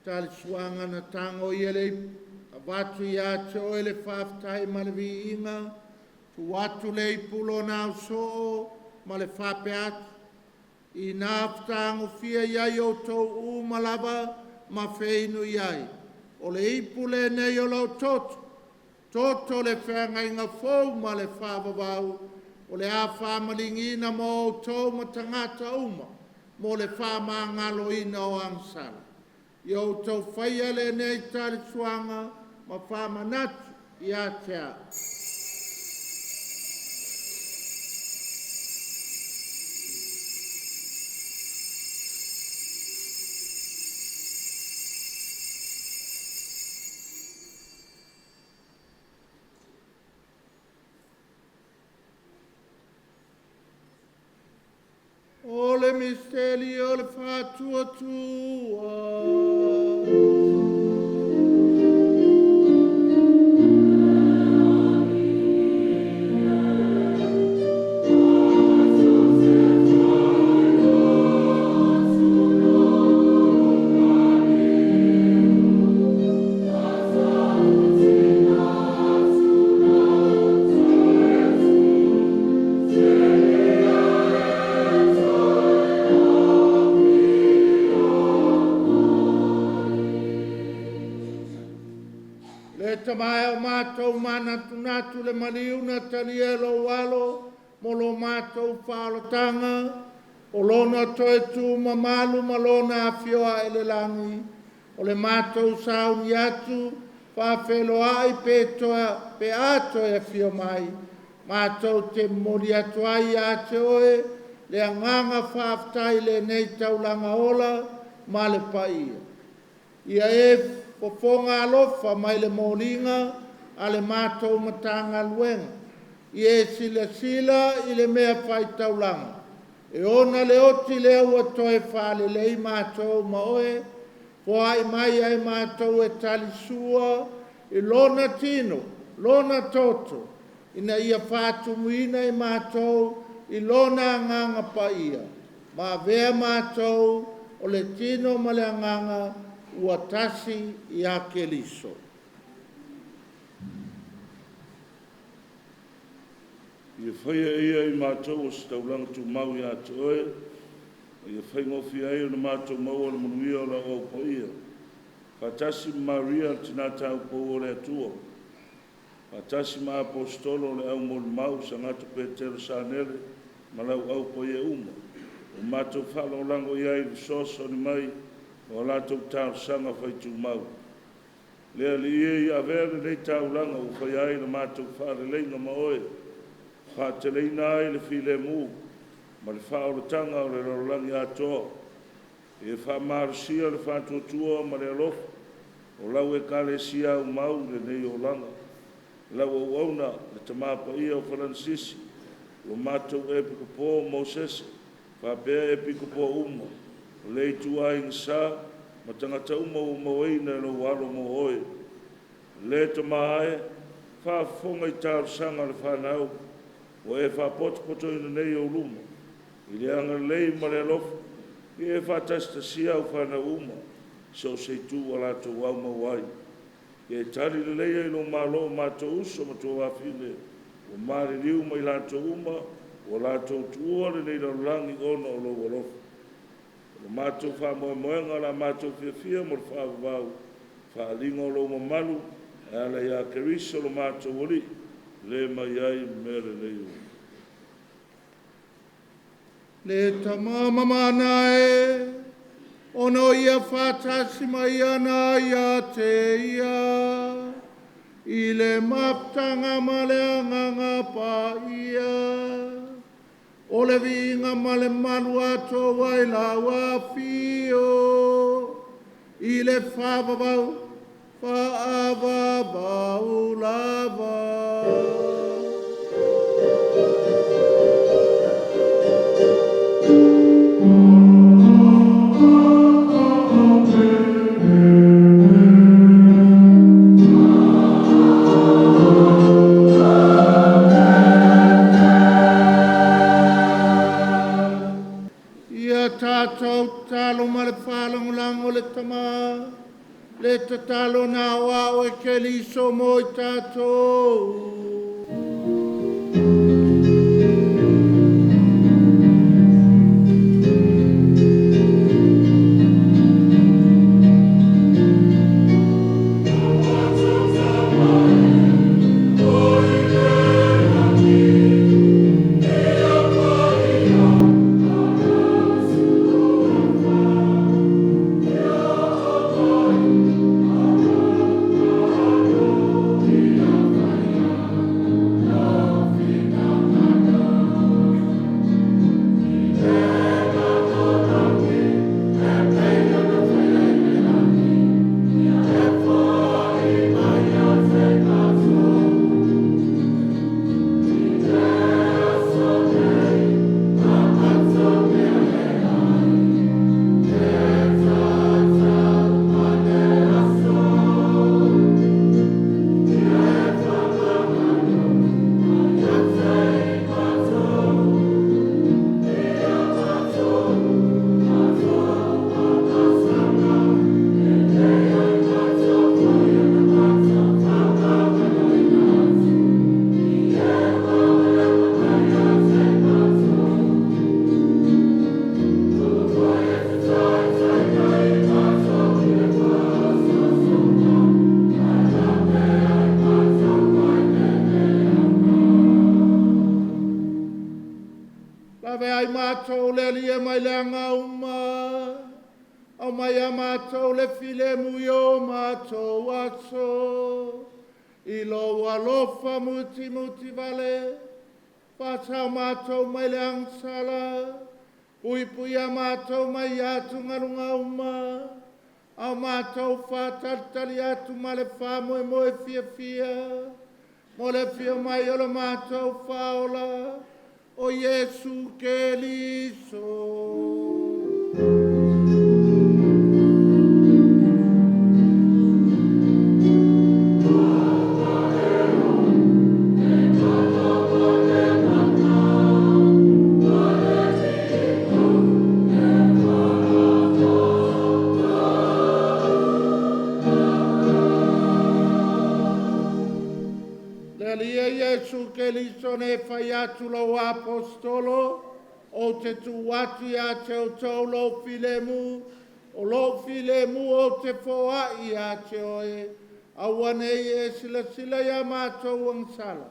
talisuaga na tago ia le ipu, avatu ia te oe le faafetai ma le viiga, tuu atu le ipu lona ausoo ma le faapea atu, Ina fetagofia i ai outou uma lava ma feinu i ai. O le ipu lenei o lou toto, toto o le feagaiga fou ma le faavavau, o le a faamaligiina mo outou ma tagata uma mo le faamagaloina o agasala. Ia outou faia lenei talisuaga ma faamanatu ia te a'u. O le misitelio o le faatuatua. Le tamae o matou manatunatu le maliu na talia e lou alo mo lo matou faaolataga, o lona toe tumamalu ma lona afio ae i le lagi, o le matou sauni atu faafeiloai pe, toe, pe a toe afio mai, matou te momoli atu ai ia te oe le agaga faafetai i lenei taulaga ola ma le paia. Ia e fofoga alofa mai le moliga a le matou Matagaluega. Ia e silasila i le mea faitaulaga e ona le oti lea ua toe faalelei matou ma oe, foai mai ai matou e talisua i lona tino, lona toto, ina ia faatumuina i matou i lona agaga paia, ma avea matou o le tino ma le agaga ua tasi ia Keriso. Ia faia e ia i matou o se taulaga tumau ia te oe, ma ia faigofie ai ona matou maua le manuia o lau au paia. Faatasi ma Maria le tina taupou o le Atua, faatasi ma Aposetolo o le au molimau, Sagatro Petelo Sanele ma lau au paia uma, ua matou faalagolago i ai i le fesoasoani mai o a latou talosaga faitumau. Le Alii e, ia avea lenei taulaga ua faia ai la matou faaleleiga ma oe, faateleina ai le filemu ma le faaolataga o le lalolagi atoa. Ia faamalosia le faatuatua ma le alofa o lau Ekalesia aumau i lenei olaga. Lau auauna, le Tama Paia o Faranisisi, lo matou Epikopo o Mosese, faapea Epikopo uma o le ituaiga sa, ma tagata uma ua mauaina e lou alo mo oe. Le Tama e, faafofoga i talosaga a le fanau ua e faapotopotoina nei i ou luma, i le agalelei ma le alofa, ia e faatasitasia au fanau uma i so o se itu ua latou aumau ai. Ia e tali leleia i lou malo o matou uso ma tuafafine ua maliliu ma i latou uma ua latou tuua lenei lalolagi ona o lou alofa. O le matou faamoemoega o le a matou fiafia mo le faavavau, faaaliga o lou mamalu e ala ia Keriso lo matou Alii, le mai ai mea lelei uma. Le tama mamana e, ona o ia faatasi mai ana ia te ia, i le mafutaga ma le agaga paia, o le viiga ma le malu atoa i lau afio, i le faavavau, faavavau lava. Ia tatou tatalo ma le faalagolago Le tatalo na o ao e Keliso mo i tātou. Lave ai mātou le alia mai le anga uma. Au mai a mātou le file mui o mātou aso. I lo alofa muti muti vale. Whātau mātou mai le angsala. Pui pui a mātou mai atu ngalunga uma. Au mātou whātalitali atu ma le whāmoe moe fia fia. Mo le fia mai o le mātou whaola. O Iesu Keliso. Le alia Iesu Keliso ne whai atu lau apostolo, o te tu atu ia te o tau lau filemu, o lau filemu o te foa ia te oe, aua nei e sila sila ia mātou angsala.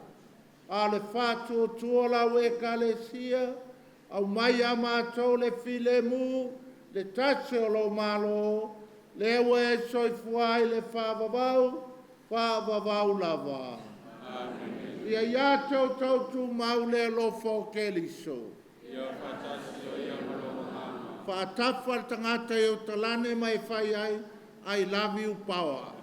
A le whātu o tua lau e kalesia, au mai a mātou le filemu, le tase o lau malo, le ua e soifua ai le whaavavau, whaavavau lava. Ia ia tau tau tu mau le alofa o Keliso. Whaatafa le tangata i o talane mai whai ai, I love you power.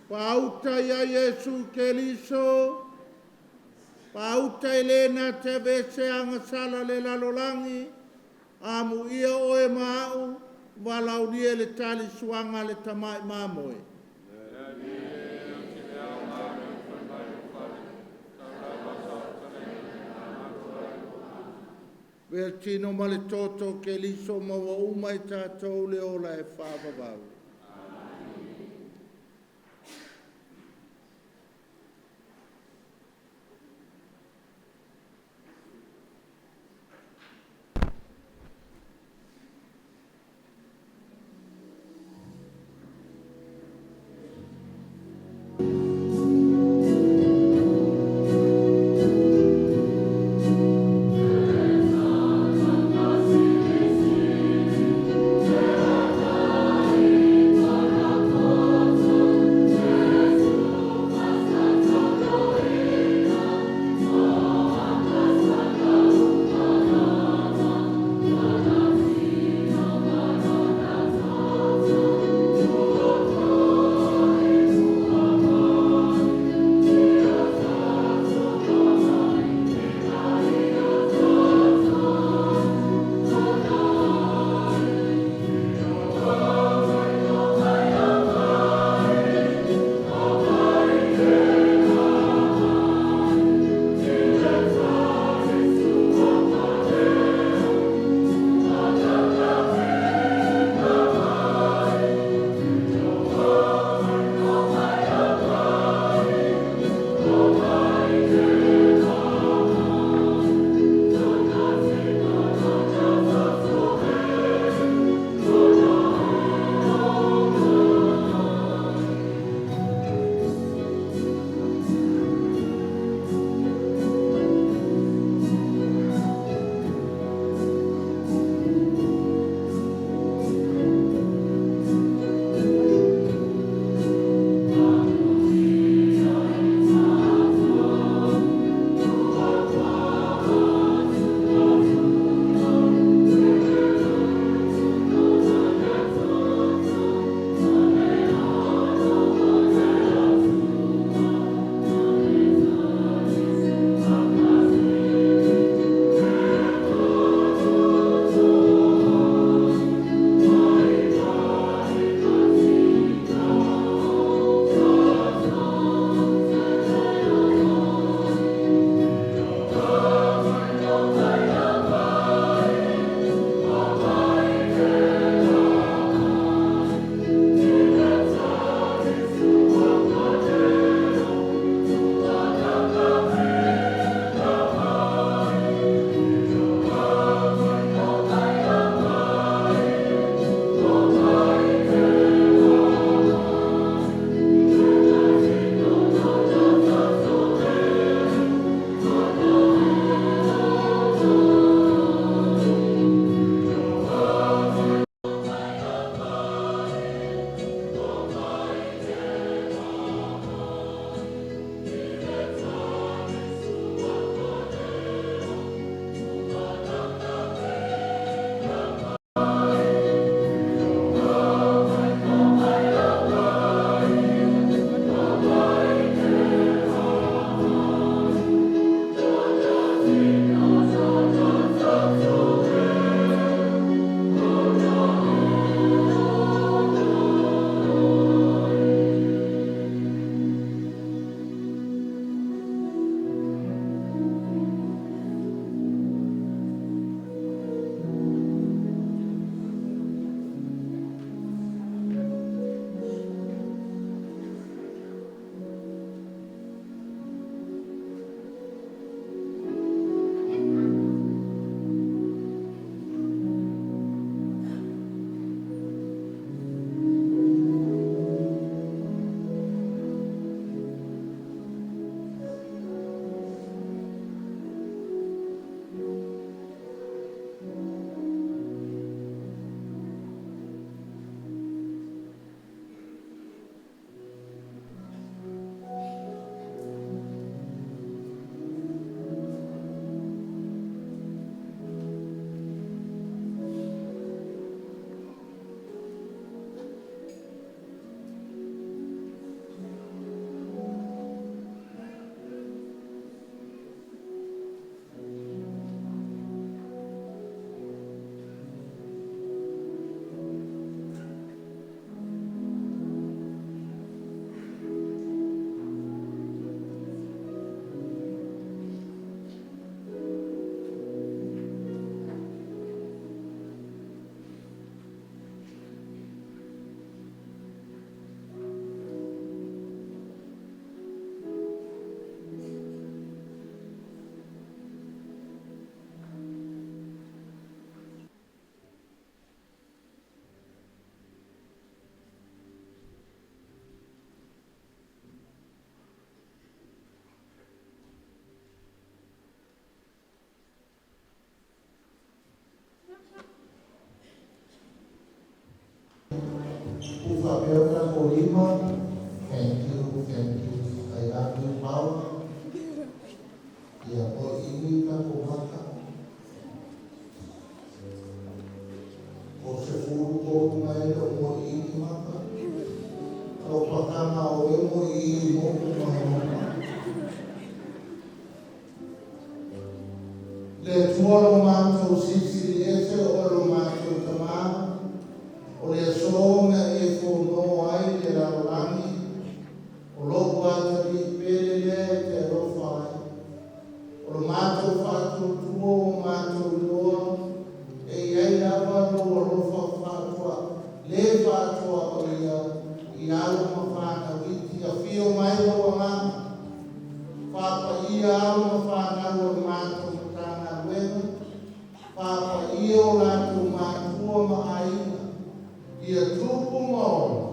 Pauta ia Iesu Keliso, pauta i lena te vese angasala le lalolangi, amu ia oe maau, walaulia le tali suanga le tamai mamoe. Vea tino ma le toto ke liso maua uma i tātou le ola e whaavavau. Thank tatou lima. Thank you, thank you. I love you, Paula. Ia moeili tatou maka. O 13 mai le o moeili maka. O pakanga o e moeili mo ma. Le Atua lo matou Silisili Ese o lo matou Tamā, o le aso na e fono ai le lalolagi, o lou atalii pele lea e te alofa ai. O lo matou faatuatua ua matou iloa, e i ai lava lou alofa faatoa, le faatoa o ia i alo ma fanau iti, afio mai lou Agaga. Faapaia alo ma fanau o le matou Matagaluega, faapaia o latou matua ma aiga, ia tupu ma ola,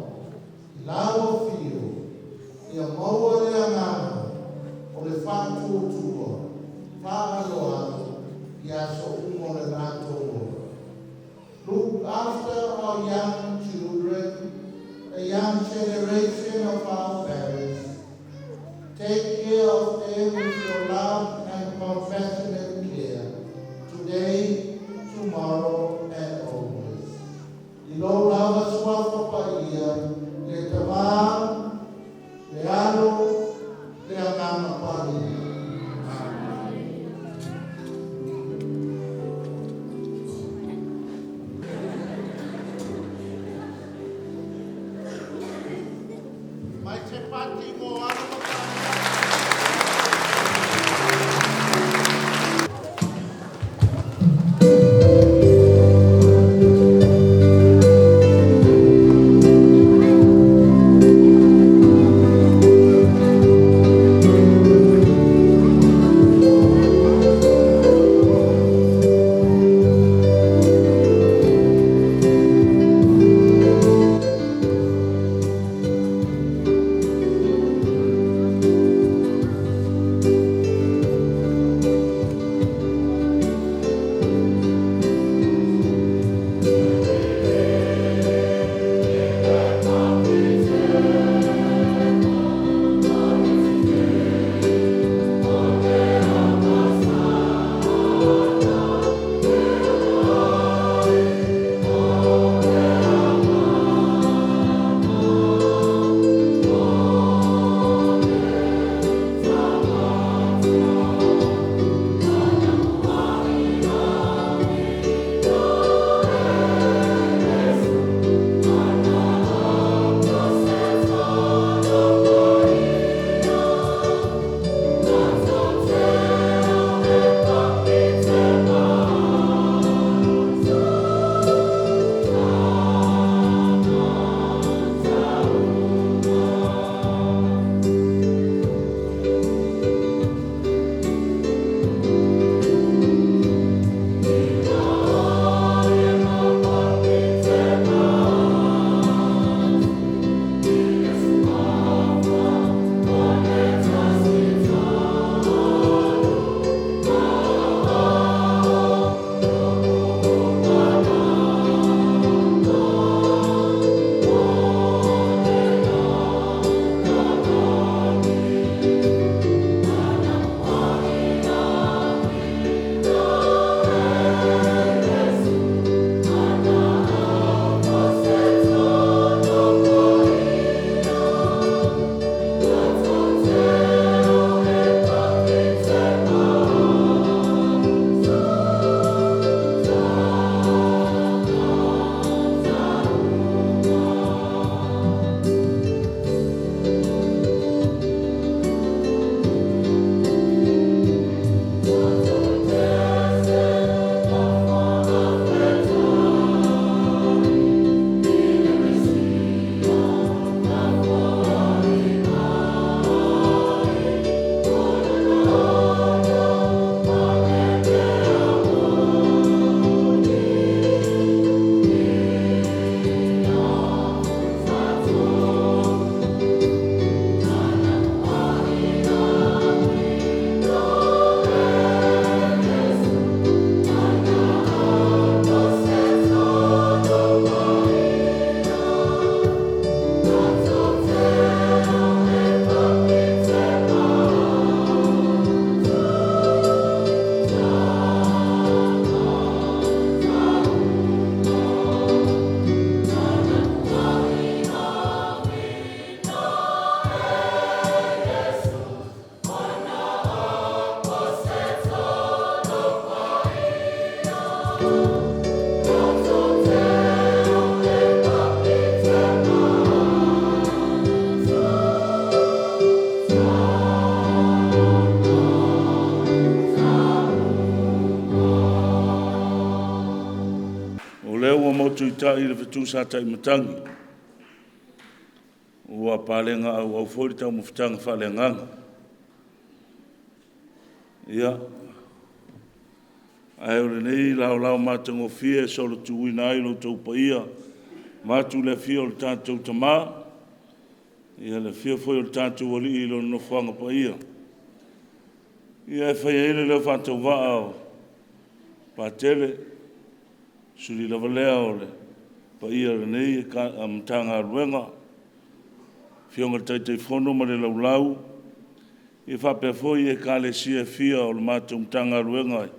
i lau afio, ia maua le agaga o le faatuatua, faaloalo, i aso uma o le latou ola. Look after our young children, the young generation of our parents. Take care of them with your love and compassionate care, today, tomorrow, and always. I lou lava suafa paia, le Tamā, le Alo, le Agaga Paia. Amen. Mai se pati mo alo ma fanau. lea ua motuita'i le fetu sa taimatagi, ua palega auau foi le taumafataga faaleagaga. Ia, ae o lenei laolao matagofie e solituina ai lo outou paia, vaeatu le afio o le tatou Tama, ia le afio foi o le tatou Alii i Lona nofoaga paia. Ia e fai ai le leo faatauvaa o Patele, suli lava lea o le paia o lenei Matagaluega, Afioga i le Taitaifono ma le Laulau, ia faapea foi Ekalesia e fia o le matou Matagaluega i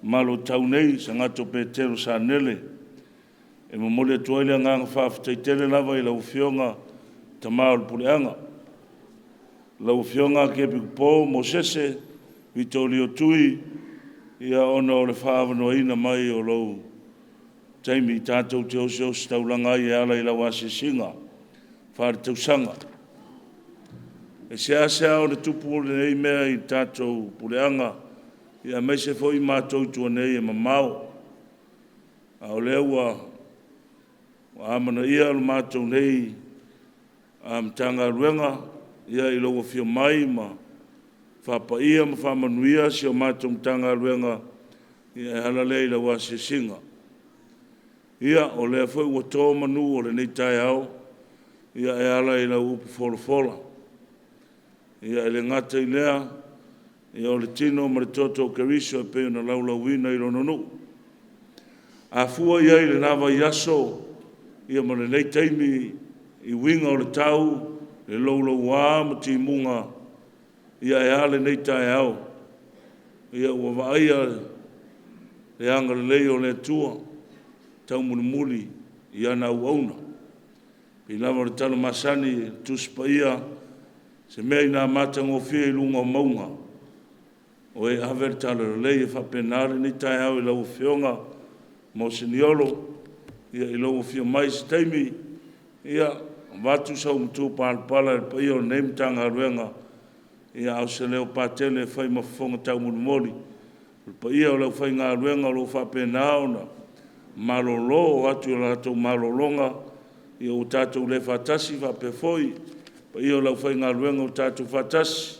Malotau nei, Sagatto Petero Sanele. E momoli atu ai le agaga faafetai tele lava i lau Afioga Tama o le Puleaga, lau Afioga Kepikopo Mosese Vitolio Tui, ia ona o le faaavanoaina mai o lou taimi tatou te osiositaulaga ai e ala i lau asiasiga faaletausaga. E seasea ona tupu lenei mea i le tatou puleaga, aemaise foi matou i tua nei e mamao, a o lea ua amanaia le matou nei Matagaluega i lou afio mai ma faapaia ma faamanuia si o matou Matagaluega e ala lea i lau asiasiga. Ia, o lea foi ua to manu o lenei taeao e ala i lau upu folafola. Ia, e le gata i lea, o le tino ma le toto o Keriso e pei ona laulauina i lona nuu. A fua i ai i lena vaiaso ma lenei taimi i uiga o le tau, le louloua ma timuga, ia e a lenei taeao? Ia ua vaaia le agalelei o le Atua taumulimuli i ana auauna. E pei lava o le tala masani i le Tusi Paia, se mea ina a matagofie i luga o mauga, o e ave le talalelei. E faapena lenei taeao i lau Afioga Moseniolo, i lou afio mai i se taimi, ia, avatu sau matupalapala i le paia o lenei Matagaluega, a o se leo Patele e fai ma fofoga taumolimoli o le paia o le aufaigaluega o lo o faapena ona malolo atu i le latou malologa ua tatou le faatasi, faapea foi le paia o le aufaigaluega ua tatou faatasi,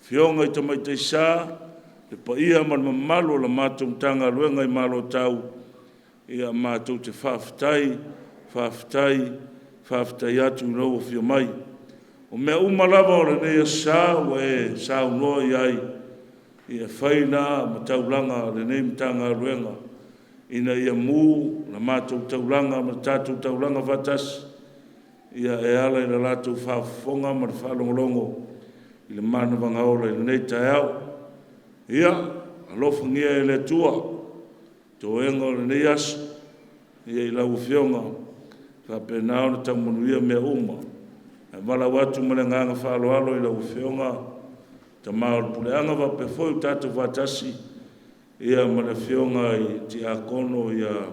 afioga i tamaitai sa, le paia ma le mamalu o le matou Matagaluega i Malotau, ia matou te faafetai, faafetai, faafetai atu i lou afio mai. O mea uma lava o lenei aso sa ua e saunoa i ai, e fai la ma taulaga a lenei Matagaluega ina ia mu la matou taulaga ma le tatou taulaga faatasi, ia e ala i le latou faafofoga ma le faalogologo i le manavaga ola i lenei taeao. Ia, alofagia e le Atua toega o lenei aso i lau Afioga, faapena ona tau manuia mea uma. Ae valaau atu ma le agaga faaaloalo i lau Afioga Tama o le Puleaga faapea foi ua tatou faatasi ma le Afioga i Tiakono ia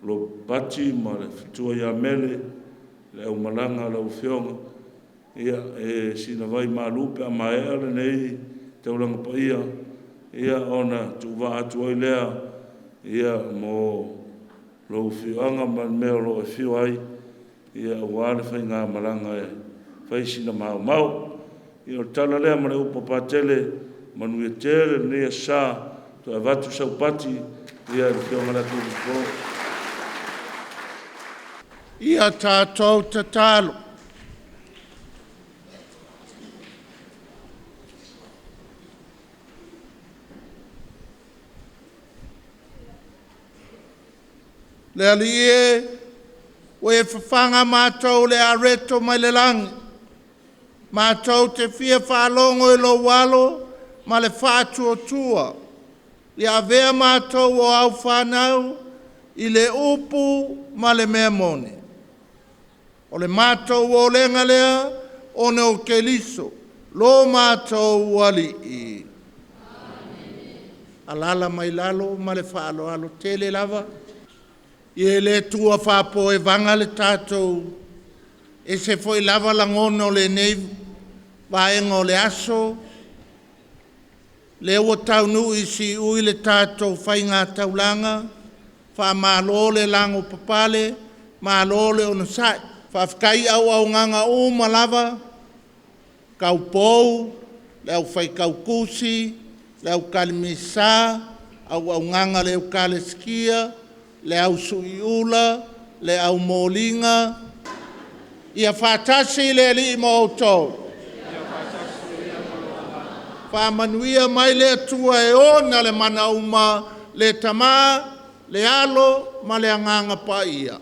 Ropati ma le faletua ia Mele, le aumalaga a lau Afioga, ia, e sina vai malu pe a maea lenei taulaga paia, ia ona tuuvaa atu ai lea mo lou afioaga ma le mea o lo o afio ai, aua le faigamalaga e fai sina maomao. Ia o le tala lea ma le upu a Patele, manuia tele lenei aso Sa, toe avatu sau pati i le Afioga i le Atoa. Ia tatou tatalo. Le Alii e, ua e fafaga matou i le areto mai le lagi, matou te fia faalogo i lou alo ma le faatuatua. Ia avea matou o au fanau i le upu ma le mea moni. O le matou olega lea ona o Keriso, lo matou Alii. Alaala mai lalo ma le faaaloalo tele lava. Ia e le tuua faapopoevaga le tatou… E ese foi lava lagona o lenei vaega o le aso, lea ua taunuu i siui le tatou faigataulaga. Faamalo le lago papale, malo le onosai. Faafetai i auaunaga uma lava, taupou, le aufaitautusi, le aukalimisa, auaunaga a le Ekalesia, le au suiula, le au moliga. Ia faatasi le Alii ma outou. Faamanuia mai le Atua e ona le mana uma, le Tama, le Alo ma le Agaga Paia.